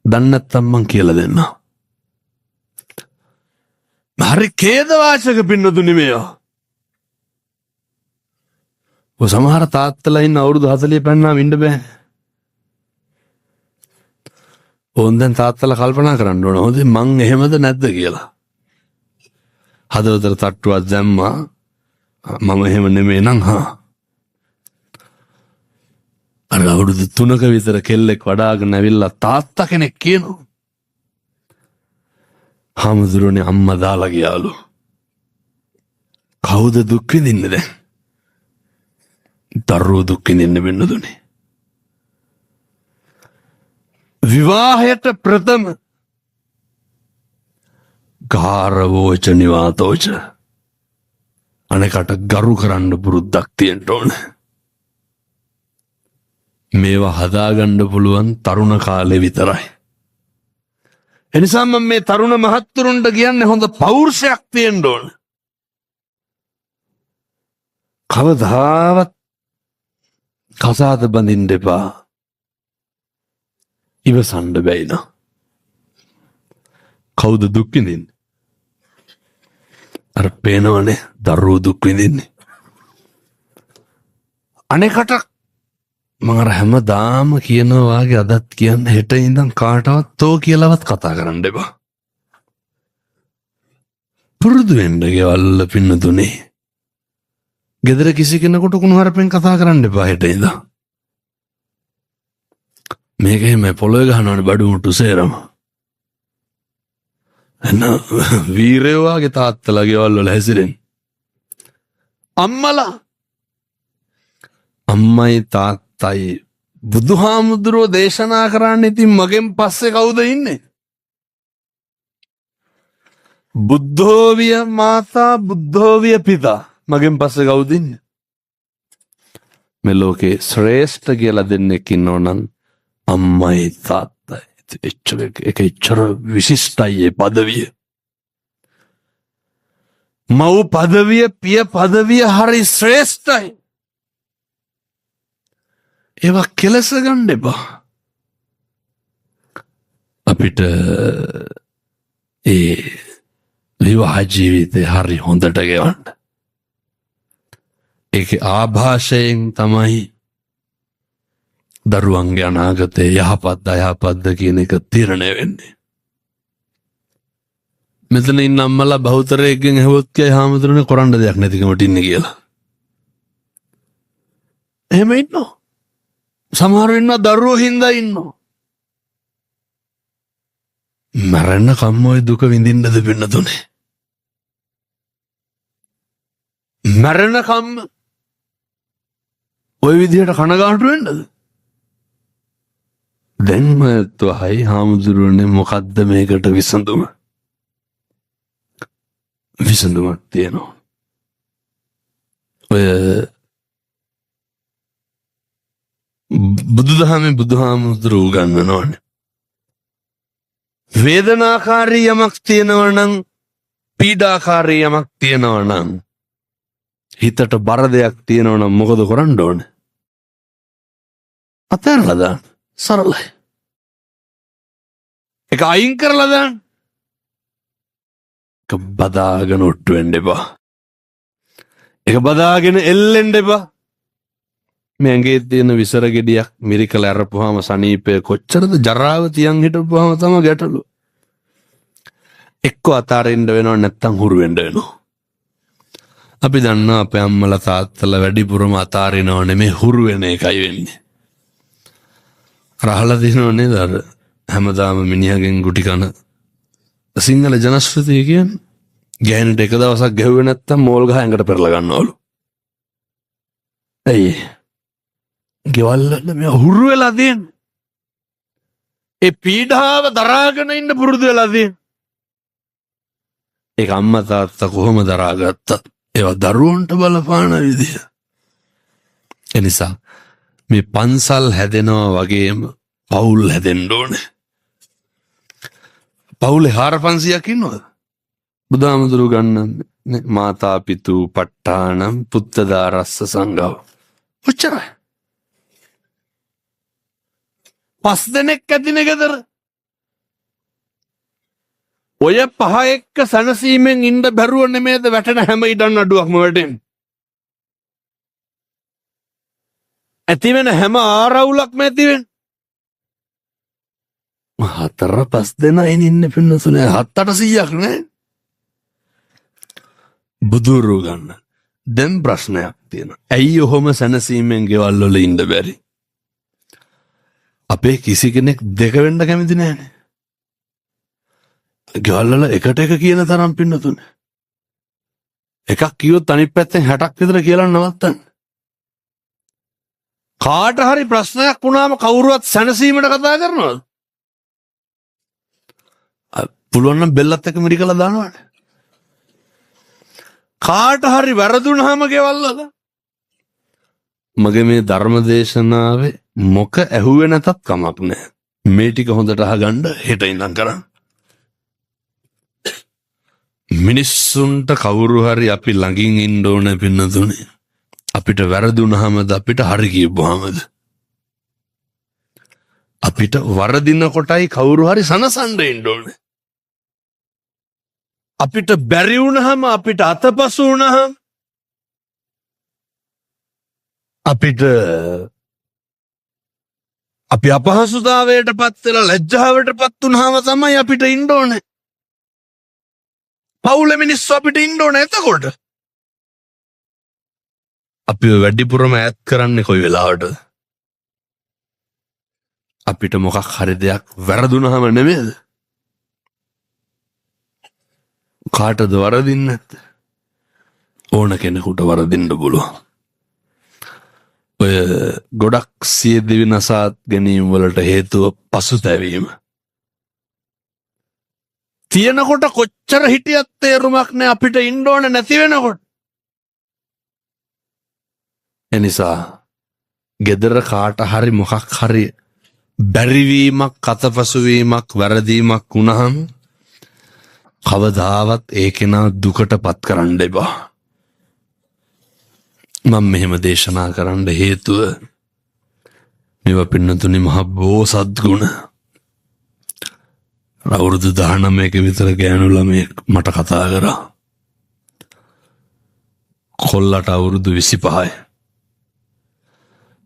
දන්නේ නැත්තම් මං කියලා දෙන්නම්. හරි ඛේදවාචක පින්නතුනි මේවා. ඔය සමහර තාත්තලා ඉන්න අවුරුදු 40 පෙන්නාම ඉන්න බෑ. ඕන් දැන් තාත්තලා කල්පනා කරන්න ඕන හොඳේ මං එහෙමද නැද්ද කියලා. හදවතට තට්ටුවක් දැම්මා මම එහෙම නෙමෙයි නම් හා. අර අවුරුදු 3ක විතර කෙල්ලෙක් වඩාගෙන ඇවිල්ලා තාත්තා කෙනෙක් කියනවා, හාමුදුරුවනේ අම්මා දාලා ගියාලු. කවුද දුක් විඳින්නේ දැන්? දරුවෝ දුක් විඳින්න වෙන්නදුනේ. විවාහයට ප්‍රථම ගාරවෝච නිවාතෝච, අනෙකට ගරු කරන්න පුරුද්දක් තියෙන්න ඕන. මේවා හදාගන්න පුළුවන් තරුණ කාලේ විතරයි. එනිසා මම මේ තරුණ මහත්තුරුන්ට කියන්නේ හොඳ පෞරුෂයක් තියෙන්න ඕන. කවදාවත් කසාද බඳින්න එපා. ඉවසන්න බැයි නා. කවුද දුක් විඳින්නේ? අර පේනවනේ දරුවෝ දුක් විඳින්නේ. අනෙකට මං අර හැමදාම කියනවා වාගේ අදත් කියන්න, හෙට ඉඳන් කාටවත් තෝ කියලාවත් කතා කරන්න එපා. පුරුදු වෙන්න ගෙවල් පින්නතුනේ. ගෙදර කිසි කෙනෙකුට කුණුහරුපෙන් කතා කරන්න එපා හෙට ඉඳන්. මේක එහෙම පොළොවේ ගහනවනේ බඩු මුට්ටු සේරම. එන්න වීරයෝ වාගේ තාත්තලා ගෙවල් වල හැසිරෙන්නේ. අම්මලා අම්මයි තාත්තයි බුදුහාමුදුරුවෝ දේශනා කරන්නේ ඉතින් මගෙන් පස්සේ කවුද ඉන්නේ? බුද්ධෝවිය මාතා බුද්ධෝවිය පිතා. මගෙන් පස්සේ කවුද ඉන්නේ? මේ ලෝකේ ශ්‍රේෂ්ඨ කියලා දෙන්නෙක් ඉන්නෝ නම් අම්මයි තාත්තයි. එච්චර එක එච්චර විශිෂ්ටයි ඒ පදවිය. මව් පදවිය පිය පදවිය හරි ශ්‍රේෂ්ඨයි. ඒවා කෙලස ගන්න එපා. අපිට ඒ විවාහ ජීවිතේ හරි හොඳට ගෙවන්න. ඒකේ ආభాෂයෙන් තමයි දරුවන්ගේ අනාගතය යහපත්ද අයහපත්ද කියන එක තීරණය වෙන්නේ. මෙතන ඉන්න අම්මලා බහුතරයකින් ඇහුවොත් කියයි හාමුදුරනේ කරන්න දෙයක් නැතිකමට ඉන්නේ කියලා. එහෙම ඉන්නවා. සමහරව ඉන්නවා දරුවෝ හින්දා ඉන්නවා. මරණ කම්ම ඔය දුක විඳින්නද පින්නතුනේ? මරණ කම්ම ඔය විදිහට කනගාටු වෙන්නද? දැන් මම හාමුදුරුවනේ මොකද්ද මේකට විසඳුම? විසඳුමක් තියෙනවා. ඔය බුදුදහමේ බුදුහාමුදුරුවෝ උගන්වනවානේ. වේදනාකාරී යමක් තියෙනවා නම්, පීඩාකාරී යමක් තියෙනවා නම්, හිතට බර දෙයක් තියෙනවා නම් මොකද කරන්න ඕනේ? අතහැරලා දාන්න. සරලයි. ඒක අයින් කරලා දාන්න. ඒක බදාගෙන ඔට්ටු වෙන්න එපා. ඒක බදාගෙන එල්ලෙන්න එපා. මේ ඇඟේ තියෙන විසර ගෙඩියක් මිරිකලා අරපුවාම සනීපය කොච්චරද? ජරාව තියන් හිටපුවාම තමයි ගැටලුව. එක්ක අතාරින්න වෙනව නැත්තම් හුරු වෙන්න වෙනවා. අපි දන්නවා අපේ අම්මලා තාත්තලා වැඩිපුරම අතාරිනව නෙමෙයි හුරු වෙන එකයි වෙන්නේ. අර අහලා තියෙනව නේද අර හැමදාම මිනිහගෙන් ගුටි කන සිංහල ජනශ්‍රුතිය කියන්නේ ගෑනිට එක දවසක් ගැහුවේ නැත්තම් මෝල් ගහ ඇඟට පෙරලා ගන්නවලු. ඇයි? ගෙවල් වල මේ හුරු වෙලා තියෙන්නේ. ඒ පීඩාව දරාගෙන ඉන්න පුරුදු වෙලා තියෙන්නේ. ඒක අම්මා තාත්තා කොහොම දරාගත්තත් ඒවා දරුවන්ට බලපාන විදිය. එනිසා මේ පන්සල් හැදෙනවා වගේම පවුල් හැදෙන්න ඕනේ. පවුලේ 4500ක් ඉන්නවද? බුදුහාමුදුරු ගන්නන්නේ මාතා පිතු ප ဋ ාණම් පුත්තදාරස්ස සංඝව. ඔච්චරයි. 5 දෙනෙක් ඇතිනේ ගෙදර. ඔය පහ එක්ක සැනසීමෙන් ඉන්න බැරුව නෙමේද වැටෙන හැම ඉඩම් නඩුවක්ම වැටෙන්නේ. ඇති වෙන හැම ආරවුලක්ම ඇති වෙන. 4-5 දෙනා ඉන්නේ පින්නතුනේ 7-800ක් නේ. බුදුරු ගන්න. දැන් ප්‍රශ්නයක් තියෙනවා. ඇයි ඔහොම සැනසීමෙන් ගෙවල් වල ඉන්න බැරි? අපේ කිසි කෙනෙක් දෙක වෙන්න කැමති නෑනේ. ගෙවල් වල එකට එක කියන තරම් පින්නතුනේ. එකක් කිව්වොත් අනිත් පැත්තෙන් 60ක් විතර කියලා නවත්තන්න. කාට හරි ප්‍රශ්නයක් වුණාම කවුරුවත් සැනසීමට කතා කරනවද? පුළුවන් නම් බෙල්ලත් එක්ක මිරිකලා දානවනේ. කාට හරි වැරදුනහම ගෙවල් වල මගේ මේ ධර්ම දේශනාවේ මොක ඇහුවේ නැතත් කමක් නෑ. මේ ටික හොඳට අහගන්න හෙට ඉඳන් කරන්න. මිනිස්සුන්ට කවුරු හරි අපි ළඟින් ඉන්න ඕන පින්නතුනේ. අපිට වැරදුනහමද අපිට හරි කියපුවාමද? අපිට වරදින කොටයි කවුරු හරි සනසන්න ඉන්න ඕනේ. අපිට බැරි වුණහම අපිට අතපසු වුණහම අපිට අපි අපහසුතාවයට පත් වෙලා ලැජ්ජාවට පත් වුණාම තමයි අපිට ඉන්න ඕනේ. පවුලේ මිනිස්සු අපිට ඉන්න ඕනේ එතකොට. අපිව වැඩිපුරම ඈත් කරන්නේ කොයි වෙලාවටද? අපිට මොකක් හරි දෙයක් වැරදුනහම නෙමෙයිද? කාටද වරදින්නේ නැත්තේ? ඕන කෙනෙකුට වරදින්න පුළුවන්. ඔය ගොඩක් සියදිවි නසාත් ගැනීම වලට හේතුව පසුතැවීම. තියෙනකොට කොච්චර හිටියත් තේරුමක් නෑ අපිට ඉන්න ඕන නැති වෙනකොට. එනිසා ගෙදර කාට හරි මොකක් හරි බැරිවීමක් අතපසුවීමක් වැරදීමක් වුණාම කවදාවත් ඒ කෙනා දුකට පත් කරන්න එපා. මම මෙහෙම දේශනා කරන්න හේතුව මේවා පින්නතුනි මහ බෝසත් ගුණ. අවුරුදු 19ක විතර ගෑනු ළමයෙක් මට කතා කරා. කොල්ලට අවුරුදු 25යි.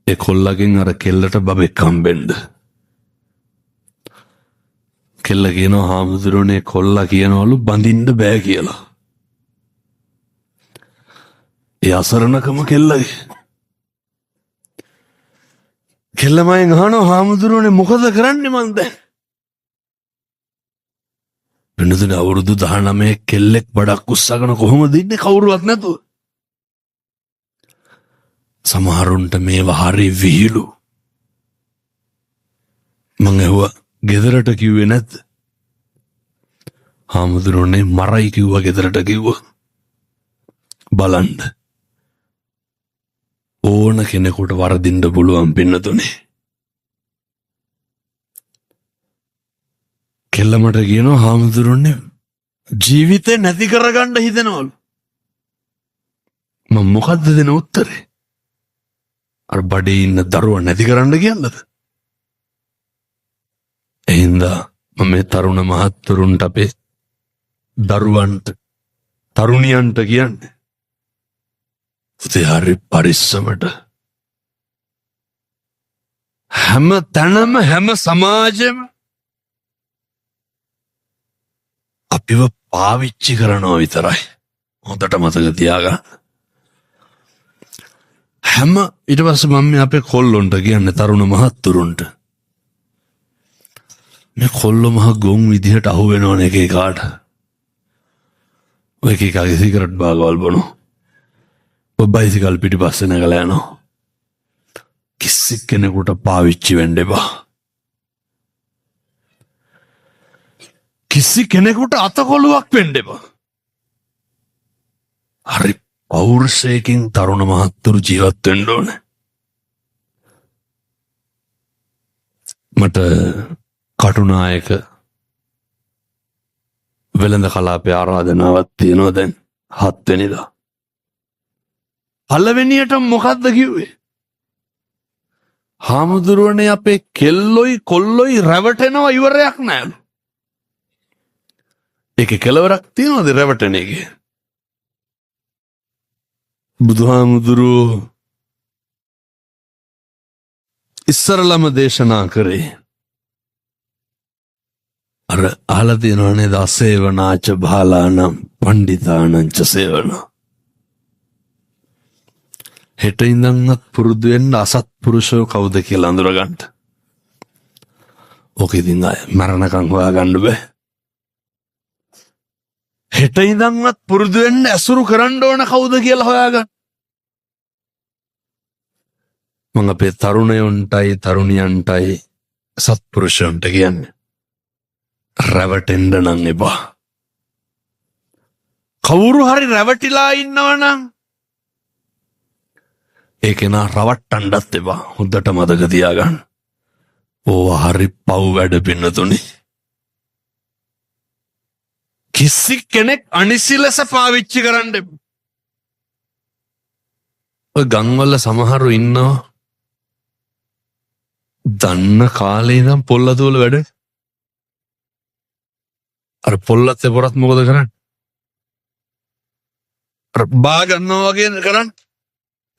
ඒ කොල්ලගෙන් අර කෙල්ලට බබෙක් හම්බෙන්න. කෙල්ල කියනවා හාමුදුරුවනේ කොල්ලා කියනවලු බඳින්න බෑ කියලා. ඒ අසරණකම කෙල්ලගේ. කෙල්ල මගෙන් අහනවා හාමුදුරුවනේ මොකද කරන්නේ මං දැන්? වෙනදුනේ අවුරුදු 19 කෙල්ලෙක් බඩක් උස්සගෙන කොහොමද ඉන්නේ කවුරුවත් නැතුව? සමහරුන්ට මේවා හරි විහිළු. මං ඇහුවා ගෙදරට කිව්වේ නැද්ද? හාමුදුරුවනේ මරයි කිව්වා ගෙදරට කිව්වා. බලන්න. ඕන කෙනෙකුට වරදින්න පුළුවන් පින්නතුනේ. කෙල්ල මට කියනවා හාමුදුරුවනේ ජීවිතේ නැති කරගන්න හිතෙනවලු. මම මොකද්ද දෙන උත්තරේ? අර බඩේ ඉන්න දරුවා නැති කරන්න කියන්නද? එහෙනම් මම මේ තරුණ මහත්තුරුන්ට අපේ දරුවන්ට තරුණියන්ට කියන්නේ පුතේ හරි පරිස්සමට හැම තැනම හැම සමාජෙම අපිව පාවිච්චි කරනවා විතරයි. හොඳට මතක තියාගන්න. හැම ඊට පස්සේ මම මේ අපේ කොල්ලොන්ට කියන්නේ තරුණ මහත්තුරුන්ට මේ කොල්ලෝ මහ ගොන් විදිහට අහු වෙනවනේ එක එකාට. ඔය එක එකාගේ සිගරට් බාගවල් බොනවා. ඔය බයිසිකල් පිටිපස්සේ නැගලා යනවා. කිසි කෙනෙකුට පාවිච්චි වෙන්න එපා. කිසි කෙනෙකුට අතකොළුවක් වෙන්න එපා. හරි පෞරුෂයකින් තරුණ මහත්තුරු ජීවත් වෙන්න ඕනේ. මට කටුනායක වෙළඳ කලාපේ ආරාධනාවක් තියෙනවා දැන් 7 වෙනිදා. පළවෙනියට මොකද්ද කිව්වේ? හාමුදුරුවනේ අපේ කෙල්ලොයි කොල්ලොයි රැවටෙනවා ඉවරයක් නෑලු. ඒකේ කෙලවරක් තියෙනවද රැවටෙන එකේ? බුදුහාමුදුරුවෝ ඉස්සරලම දේශනා කරේ අර අහලා තියෙනව නේද අසේවනාච බාලානම් පණ්ඩිතානංච සේවන. හෙට ඉඳන්වත් පුරුදු වෙන්න අසත්පුරුෂයෝ කවුද කියලා අඳුරගන්න. ඕක ඉතින් ආය මරණකම් හොයාගන්න බෑ. හෙට ඉඳන්වත් පුරුදු වෙන්න ඇසුරු කරන්න ඕන කවුද කියලා හොයාගන්න. මං අපේ තරුණයන්ටයි තරුණියන්ටයි සත්පුරුෂයන්ට කියන්නේ රැවටෙන්න නම් එපා. කවුරු හරි රැවටිලා ඉන්නවනම් ඒ කෙනා රවට්ටන්නත් එපා. හොඳට මතක තියාගන්න. ඕවා හරි පව් වැඩ පින්නතුනි. කිසි කෙනෙක් අනිසි ලෙස පාවිච්චි කරන්න එපා. ඔය ගම්වල සමහරු ඉන්නවා දන්න කාලේ ඉඳන් පොල් අතු වල වැඩ. අර පොල් අත්තේ පොරත් මොකද කරන්නේ? අර බා ගන්නවා වගේ කරන්නේ.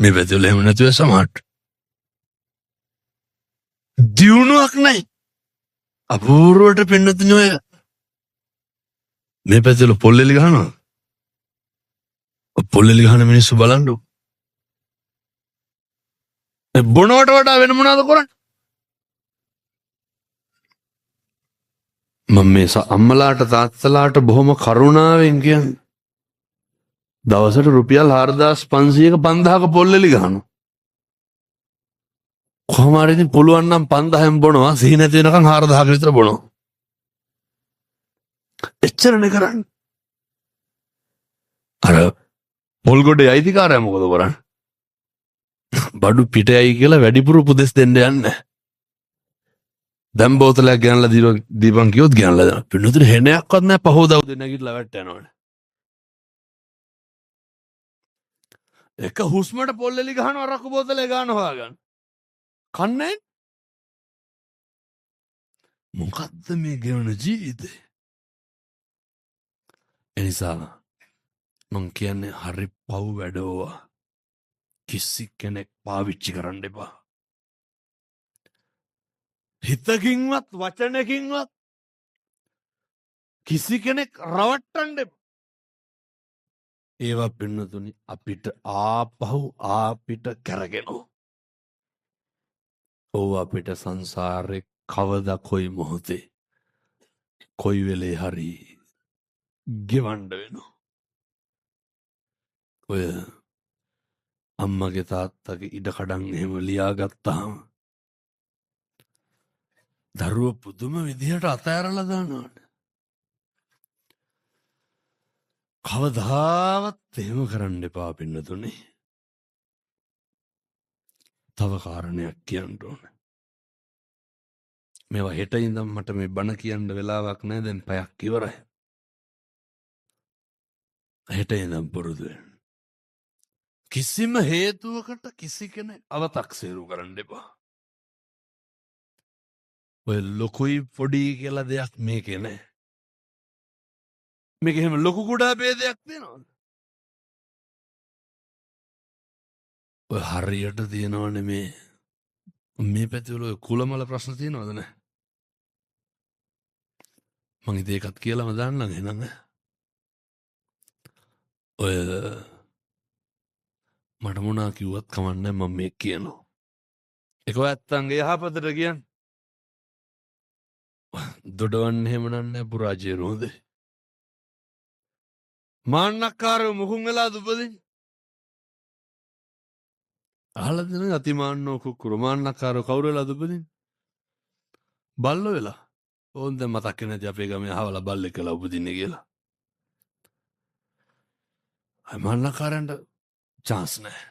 මේ පැතිවල එහෙම නැතුව සමහරට. දියුණුවක් නැහැ. අපූර්වට පින්නතුනි ඔය මේ පැතිවල පොල් එලි ගහනවා. ඔය පොල් එලි ගහන මිනිස්සු බලන්න. මේ බොනවට වඩා වෙන මොනවද කරන්නේ? මම මේ අම්මලාට තාත්තලාට බොහොම කරුණාවෙන් කියන්නේ. දවසට රුපියල් 4500ක 5000ක පොල් එලි ගහනවා. කොහොම හරි ඉතින් පුළුවන් නම් 5000න් බොනවා, සිහි නැති වෙනකන් 4000ක විතර බොනවා. එච්චරනේ කරන්නේ. අර පොල් ගොඩේ අයිතිකාරයා මොකද කරන්නේ? බඩු පිට යයි කියලා වැඩිපුර උපදෙස් දෙන්න යන්නේ. දැන් බෝතලයක් ගෙනල්ලා දීපන් කිව්වොත් ගෙනල්ලා දෙනවා. පින්නතුනේ හෙනයක්වත් නැහැ පහෝදා උදේ නැගිටලා වැට්ට යනවනේ. එක හුස්මට පොල් එලි ගහනවා රක්කු බෝතලේ ගාන හොයාගන්න. කන්නේ මොකද්ද මේ ගෙවන ජීවිතේ? එනිසා මං කියන්නේ හරි පව් වැඩ ඕවා. කිසි කෙනෙක් පාවිච්චි කරන්න එපා. හිතකින්වත් වචනකින්වත් කිසි කෙනෙක් රවට්ටන්න එපා. ඒවා පින්නතුනි අපිට ආපහු ආපිට කැරගෙනවා. ඕවා අපිට සංසාරේ කවදා කොයි මොහොතේ කොයි වෙලේ හරි ගෙවන්න වෙනවා. ඔය අම්මගේ තාත්තගේ ඉඩ කඩන් එහෙම ලියාගත්තාම දරුවෝ පුදුම විදිහට අතෑරලා දානවනේ. කවදාවත් එහෙම කරන්න එපා පින්නතුනේ. තව කාරණයක් කියන්න ඕනේ. මේවා හෙට ඉඳන් මට මේ බණ කියන්න වෙලාවක් නෑ. දැන් පැයක් ඉවරයි. හෙට ඉඳන් පුරුදු වෙන්න. කිසිම හේතුවකට කිසි කෙනෙක් අවතක්සේරු කරන්න එපා. ඔය ලොකුයි පොඩි කියලා දෙයක් මේකේ නෑ. මේක එහෙම ලොකු කුඩා ભેදයක් තියෙනවද? ඔය හරියට තියෙනවනේ මේ මේ පැතිවල ඔය කුලමල ප්‍රශ්න තියෙනවද නෑ? මං ඉතින් ඒකත් කියලාම දාන්නම් එහෙනම්. ඔය මට මොනා කිව්වත් කමන්නේ මම මේක කියනවා. ඒක ඔය ඇත්තන්ගේ යහපතට කියන්නේ. දොඩවන්න එහෙම නෑ පුරාජේරු හොඳේ. මාන්නක්කාරව මුකුන් වෙලාද උපදින්නේ? අහලා තියෙනවා අතිමාන්නෝ කුක්කුරු. මාන්නක්කාරව කවුරු වෙලාද උපදින්නේ? බල්ලෝ වෙලා. ඕන් දැන් මතක් වෙන්නේ නැති අපේ ගමේ අහවලා බල්ලෙක් වෙලා උපදින්නේ කියලා. අය මාන්නක්කාරයන්ට චාන්ස් නෑ.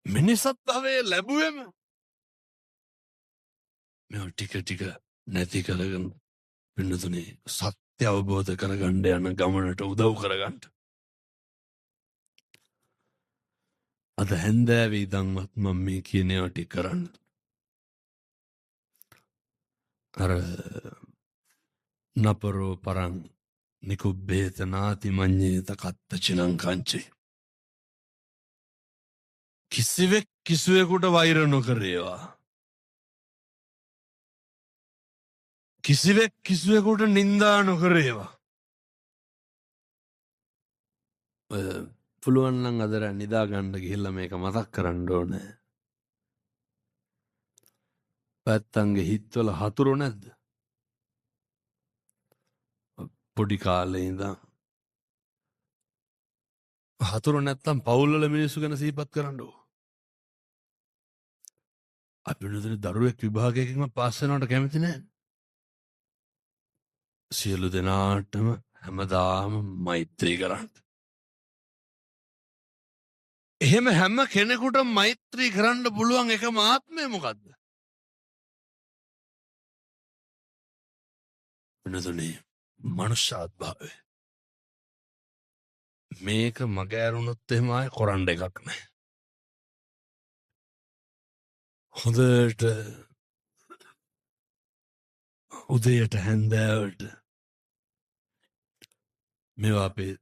මිනිසත් භවයේ ලැබුවෙම මේවා ටික ටික නැති කරගෙන පින්නතුනේ සත්‍ය අවබෝධ කරගන්න යන ගමනට උදව් කරගන්න. අද හැන්දෑවේ ඉඳන්වත් මම මේ කියන ඒවා ටික කරන්න. අර නපරෝ පරං නිකුබ්බේත නාති මඤ්ඤේත කත්ත චිනං කංචේ. කිසිවෙක් කිසිවෙකුට වෛර නොකරේවා. කිසිවෙක් කිසිවෙකුට නින්දා නොකරේවා. ඔය පුළුවන් නම් අද රෑ නිදා ගන්න ගිහිල්ලා මේක මතක් කරන්න ඕනේ. පැත්තන්ගේ හිත්වල හතුරු නැද්ද? පොඩි කාලේ ඉඳන් හතුරු නැත්තම් පවුල් වල මිනිස්සු ගැන සිහිපත් කරන්න ඕන. අපි වෙනදට දරුවෙක් විභාගයකින්ම පාස් වෙනවට කැමති නෑ. සියලු දෙනාටම හැමදාම මෛත්‍රී කරන්න. එහෙම හැම කෙනෙකුටම මෛත්‍රී කරන්න පුළුවන් එකම ආත්මය මොකද්ද? වෙනදනේ මනුෂ්‍යාත්භාවය. මේක මග ඇරුණොත් එහෙම ආයේ කරන්න එකක් නෑ. හොඳට උදයට හැන්දෑවට මේවා අපේ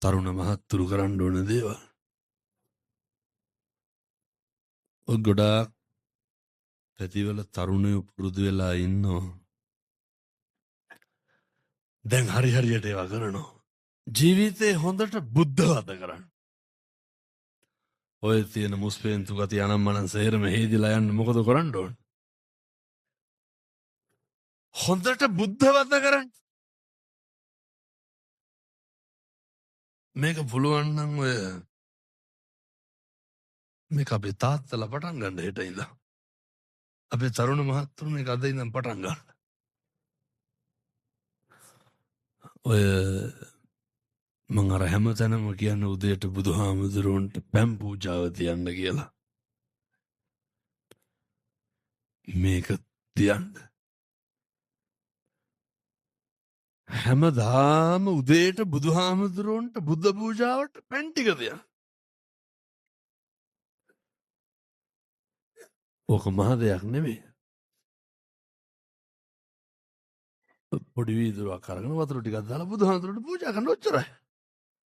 තරුණ මහත්තුරු කරන්න ඕන දේවල්. ඔය ගොඩාක් පැතිවල තරුණයෝ පුරුදු වෙලා ඉන්නවා. දැන් හරි හරියට ඒවා කරනවා. ජීවිතේ හොඳට බුද්ධවද කරන්න. ඔය තියෙන මුස්පේන්තු ගති අනම්මනම් සේරම හේදිලා යන්න මොකද කරන්න ඕන? හොඳට බුද්ධවද කරන්න. මේක පුළුවන් නම් ඔය මේක අපේ තාත්තලා පටන් ගන්න හෙට ඉඳන්. අපේ තරුණ මහත්තුරු මේක අද ඉඳන් පටන් ගන්න. ඔය මං අර හැමතැනම කියන්නේ උදේට බුදුහාමුදුරුවන්ට පැන් පූජාව තියන්න කියලා. මේක තියන්න. හැමදාම උදේට බුදුහාමුදුරුවන්ට බුද්ධ පූජාවට පැන් ටික තියන්න. ඕක මහ දෙයක් නෙමෙයි. පොඩි වීදුරුවක් අරගෙන වතුර ටිකක් දාලා බුදුහාමුදුරුවන්ට පූජා කරන්න ඔච්චරයි.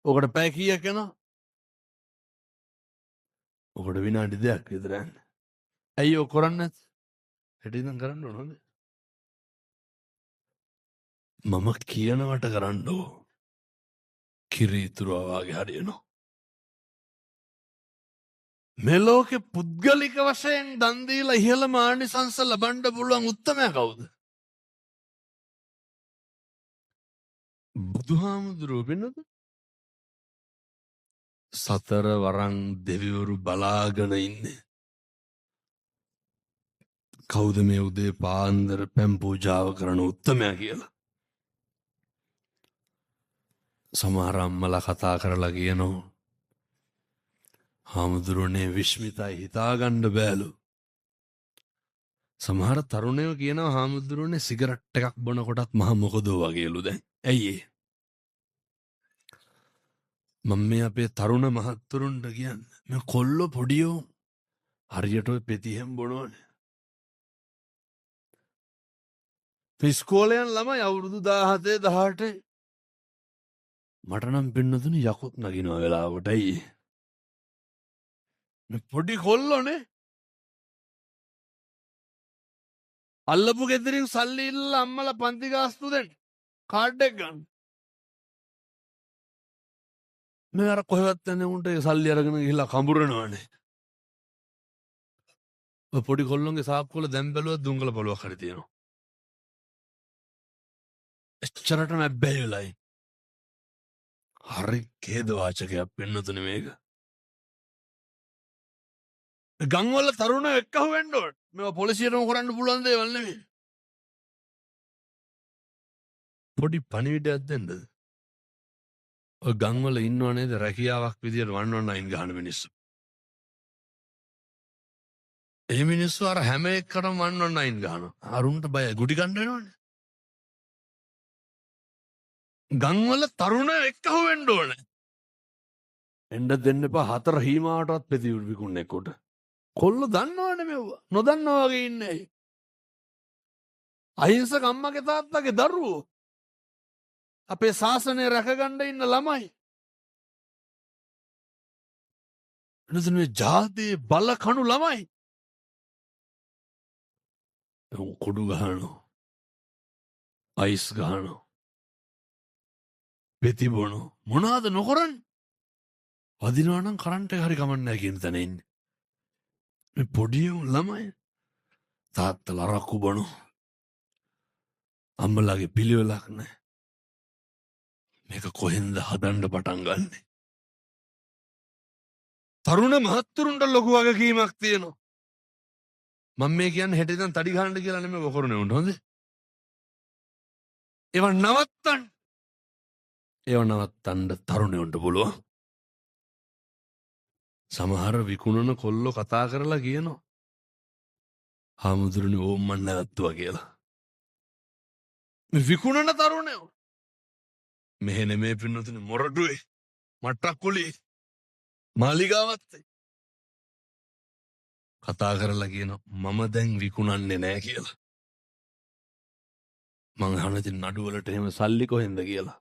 ඕකට පැය කීයක් යනවා? ඕකට විනාඩි දෙකක් විතර යන්නේ. ඇයි ඔක කරන්නේ නැත්තේ? හෙට ඉඳන් කරන්න ඕන හොඳේ. මම කියනවට කරන්න ඕ. කිරි ඉතුරුවා වාගේ හරියනවා. මේ ලෝකෙ පුද්ගලික වශයෙන් දන් දීලා ඉහළම ආනිසංස ලබන්න පුළුවන් උත්තමයා කවුද? බුදුහාමුදුරුවෝ වෙනද? සතර වරන් දෙවිවරු බලාගෙන ඉන්නේ. කවුද මේ උදේ පාන්දර පැන් පූජාව කරන උත්තමයා කියලා? සමහර අම්මලා කතා කරලා කියනවා, හාමුදුරුවනේ විශ්මිතයි හිතාගන්න බෑලු. සමහර තරුණයෝ කියනවා හාමුදුරුවනේ සිගරට් එකක් බොන කොටත් මහ මොකදෝ වගේලු දැන්. ඇයි ඒ? මම මේ අපේ තරුණ මහත්තුරුන්ට කියන්නේ මේ කොල්ලෝ පොඩියෝ හරියට ඔය පෙතිහෙන් බොනවනේ. ඉස්කෝලේ යන ළමයි අවුරුදු 17 18 මට නම් පින්නතුනි යකොත් නගිනවා වෙලාවට. ඇයි මේ පොඩි කොල්ලෝනේ අල්ලපු ගෙදරින් සල්ලි ඉල්ලලා අම්මලා පන්ති ගාස්තු දෙන්න කාඩ් එක ගන්න. මේ අර කොහෙවත් යන්නේ උන්ට ඒ සල්ලි අරගෙන ගිහිල්ලා කඹරනවනේ. ඔය පොඩි කොල්ලොන්ගේ සාක්කුවල දැන් බැලුවත් දුංගල පොලුවක් හරි තියෙනවා. එච්චරටම ඇබ්බැහි වෙලයි. හරි ඛේදවාචකයක් පින්නතුනේ මේක. ගම්වල තරුණයෝ එක්කහුව වෙන්න ඕන. මේවා පොලිසියටම කරන්න පුළුවන් දේවල් නෙමෙයි. පොඩි පණිවිඩයක් දෙන්නද? ඔය ගම්වල ඉන්නව නේද රැකියාවක් විදියට 119 ගහන මිනිස්සු. ඒ මිනිස්සු අර හැම එකකටම 119 ගහනවා. අරුන්ට බයයි ගුටි කන්න වෙනවනේ. ගම්වල තරුණයෝ එක්කහුව වෙන්න ඕනේ. එන්න දෙන්න එපා හතර හීමාවටවත් පෙති විකුණන එක්කොට. කොල්ලෝ දන්නවනේ මෙව්වා. නොදන්නවා වගේ ඉන්නේ ඇයි? අහිංසක අම්මගේ තාත්තගේ දරුවෝ. අපේ ශාසනය රැකගන්න ඉන්න ළමයි. එනතුන මේ ජාතියේ බල කණු ළමයි. උන් කුඩු ගහනවා. අයිස් ගහනවා. පෙති බොනවා. මොනවාද නොකරන්නේ? වදිනවා නම් කරන්ට් එක හරි කමක් නැහැ කියන තැන ඉන්නේ. මේ පොඩි උන් ළමයි. තාත්තලා අරක්කු බොනවා. අම්මලාගේ පිළිවෙලක් නෑ. මේක කොහෙන්ද හදන්න පටන් ගන්නෙ? තරුණ මහත්තුරුන්ට ලොකු වගකීමක් තියෙනවා. මම මේ කියන්නේ හෙට ඉඳන් තඩි ගහන්න කියලා නෙමෙයි ඔය කරන්නේ උන්ට හොඳේ. ඒව නවත්තන්න. ඒව නවත්තන්න තරුණයන්ට පුළුවන්. සමහර විකුණන කොල්ලෝ කතා කරලා කියනවා හාමුදුරනේ ඕම් මන් නැවැත්තුවා කියලා. මේ විකුණන තරුණයෝ මෙහෙ නෙමේ පින්නතුනේ මොරටුවේ මට්ටක්කුලේ මාලිගාවත්තේ කතා කරලා කියනවා මම දැන් විකුණන්නේ නෑ කියලා. මං අහන ඉතින් නඩු වලට එහෙම සල්ලි කොහෙන්ද කියලා.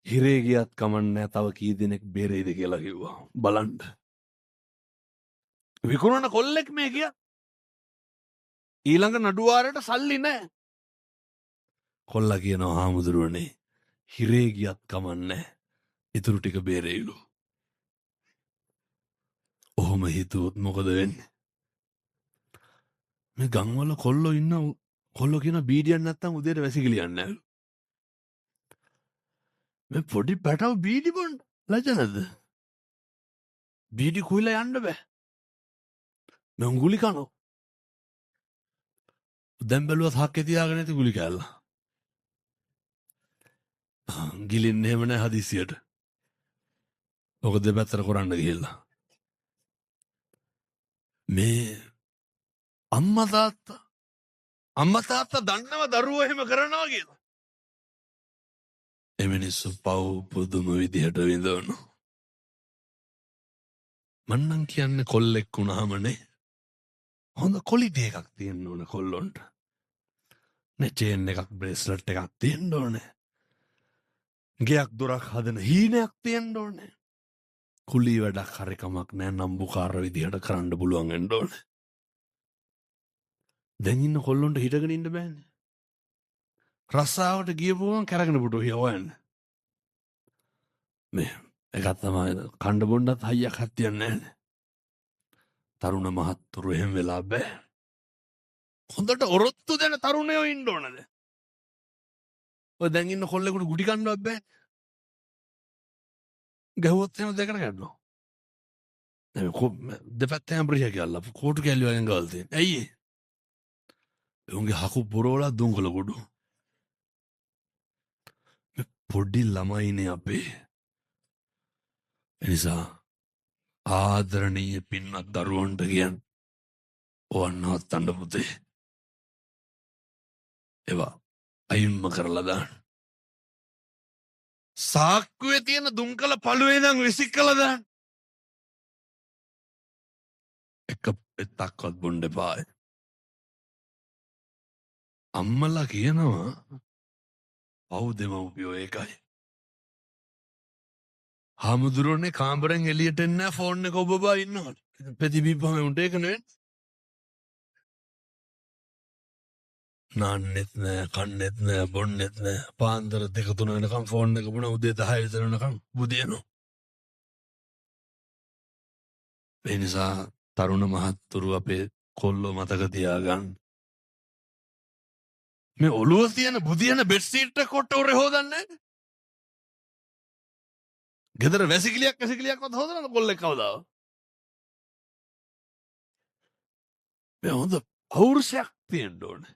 හිරේ ගියත් කමක් නෑ තව කී දෙනෙක් බේරෙයිද කියලා කිව්වා. බලන්න. විකුණන කොල්ලෙක් මේ කිය. ඊළඟ නඩු වාරයට සල්ලි නෑ. කොල්ලා කියනවා හාමුදුරුවනේ හිරේ ගියත් කමක් නෑ. ඉතුරු ටික බේරෙයිලු. ඔහොම හිතුවොත් මොකද වෙන්නේ? මේ ගම්වල කොල්ලෝ ඉන්න කොල්ලෝ කියන බීඩියක් නැත්තම් උදේට වැසිකිලි යන්නේ නෑලු. මේ පොඩි පැටව බීඩි බොන්න ලැජ්ජ නැද්ද? බීඩි කුයිලා යන්න බෑ. මේ ගුලි කනවා. දැන් බැලුවත් හක්කේ තියාගෙන ඇති ගුලි කෑල්ල. ගිලින්නේ එහෙම නෑ හදිසියට. ඔක දෙපැත්තට කරන්න ගිහිල්ලා. මේ අම්මා තාත්තා දන්නව දරුවෝ එහෙම කරනවා කියලා. ඒ මිනිස්සු පව් පුදුම විදිහට විඳවනවා. මං නම් කියන්නේ කොල්ලෙක් වුණාමනේ හොඳ කොලිටි එකක් තියෙන්න ඕන කොල්ලොන්ට. නේ චේන් එකක් බ්‍රේස්ලට් එකක් තියෙන්න ඕනේ. ගෙයක් දොරක් හදන හීනයක් තියෙන්න ඕනේ. කුලී වැඩක් හරි කමක් නෑ නම්බුකාර විදිහට කරන්න පුළුවන් වෙන්න ඕනේ. දැන් ඉන්න කොල්ලොන්ට හිටගෙන ඉන්න බෑනේ. රස්සාවට ගියපු ගමන් කැරගෙන පුටුව හොයන්න. මේ එකක් තමයි කණ්ඩ බොණ්ඩත් හයියක් හත්තියක් නෑනේ. තරුණ මහත්තුරු එහෙම වෙලා බෑ. හොඳට ඔරොත්තු දෙන තරුණයෝ ඉන්න ඕනද? ඔය දැන් ඉන්න කොල්ලෙකුට ගුටි කන්නවත් බෑ. ගැහුවොත් එහෙම දෙකට කැඩෙනවා. දැන් දෙපැත්තෙන් බ්‍රිය කියලා කෝටු කැලි වගේ ගාල් තියෙන. ඇයි ඒ? උන්ගේ හකු පුරවලා දුම්කොළ කුඩු. මේ පොඩි ළමයිනේ අපේ. එනිසා ආදරණීය පින්වත් දරුවන්ට කියන්න ඕවන් නවත්තන්න පුතේ. ඒවා අයින්ම කරලා දාන්න. සාක්කුවේ තියෙන දුම්කල පළුවේ ඉඳන් විසික් කළා දාන්න. එක පෙත්තක්වත් බොන්න එපා. අම්මලා කියනවා පව් දෙමව්පියෝ ඒකයි. හාමුදුරුවනේ කාමරෙන් එළියට එන්නේ නැහැ ෆෝන් එක ඔබ බා ඉන්නවලු. ඉතින් පෙති බීපහම උන්ට ඒක නෙවෙයි. නාන්නෙත් නෑ, කන්නෙත් නෑ, බොන්නෙත් නෑ. පාන්දර 2-3 වෙනකම් ෆෝන් එක බුණ උදේ 10 විතර වෙනකම් බුදියනවා. ඒ නිසා තරුණ මහත්තුරු අපේ කොල්ලෝ මතක තියාගන්න. මේ ඔළුව තියෙන බුදියන බෙඩ් ෂීට් එක කොට උරේ හොදන්නේ නැහැ. ගෙදර වැසිකිලියක්වත් හොදනවද කොල්ලෙක් කවදාවත්? මේ හොඳ පෞරුෂයක් තියෙන්න ඕනේ.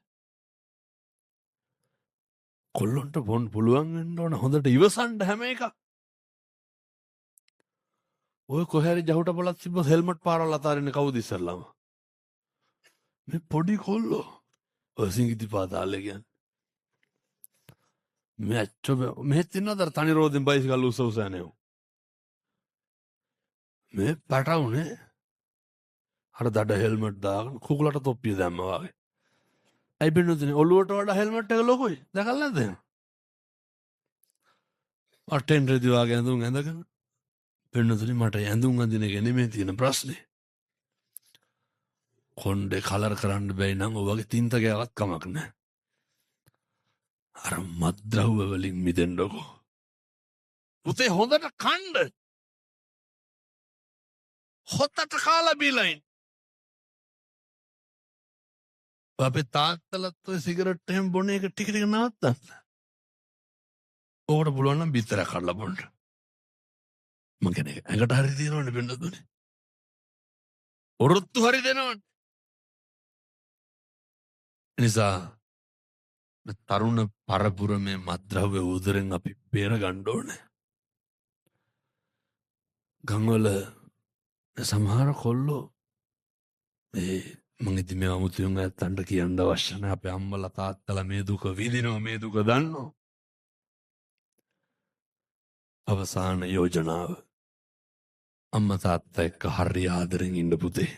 කොල්ලොන්ට බොන්න පුළුවන් වෙන්න ඕන හොඳට ඉවසන්න හැම එකක්. ඔය කොහේ හරි ජහුට පොලක් තිබ්බොත් හෙල්මට් පාරවල් අතාරින්නේ කවුද ඉස්සෙල්ලාම? මේ පොඩි කොල්ලෝ. ඔය සිංගිති පාතාලේ කියන්නේ. මේ අච්චෝ මෙහෙත් ඉන්නවද අර තනි රෝදෙන් බයිසිකල් උස්ස උස්ස යන ඒවා? මේ පැටවුනේ අර දඩ හෙල්මට් දාගෙන කුකුලට තොප්පිය දැම්මා වගේ. ඇයි පින්නතුනේ ඔළුවට වඩා හෙල්මට් එක ලොකුයි. දැකලා නැද්ද එහෙම? අටෙන් රෙදි වගේ ඇඳුම් ඇඳගෙන පින්නතුනේ මට ඇඳුම් අඳින එක නෙමෙයි තියෙන ප්‍රශ්නේ. කොණ්ඩේ කලර් කරන්න බැරි නම් ඔය වගේ තින්ත ගෑවත් කමක් නැහැ. අර මත්ද්‍රව්‍ය වලින් මිදෙන්නකෝ. පුතේ හොඳට කණ්ඩ. හොත්තට කාලා බීලා ඉන්න. අපේ තාත්තලත් ඔය සිගරට් එහෙම බොන එක ටික ටික නවත්තන්න. ඕකට පුළුවන් නම් බිත්තරයක් කඩලා බොන්න. මං කියන්නේ ඇඟට හරි තියෙනවනේ පින්නතුනේ. ඔරොත්තු හරි දෙනවනේ. නිසා තරුණ පරපුර මේ මත්ද්‍රව්‍ය උදරෙන් අපි බේර ගන්න ඕනේ. ගම්වල සමහර කොල්ලෝ මේ මං ඉතින් මේ අමුතුවෙන් ඇත්තන්ට කියන්න අවශ්‍ය නැහැ. අපේ අම්මලා තාත්තලා මේ දුක විඳිනවා, මේ දුක දන්නවා. අවසාන යෝජනාව, අම්මා තාත්තා එක්ක හරි ආදරෙන් ඉන්න පුතේ.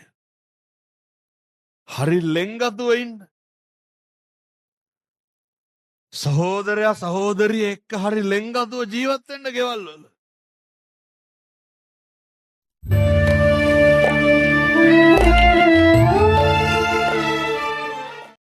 හරි ලෙන්ගතුව ඉන්න. සහෝදරයා සහෝදරිය එක්ක හරි ලෙන්ගතුව ජීවත් වෙන්න ගෙවල් වල.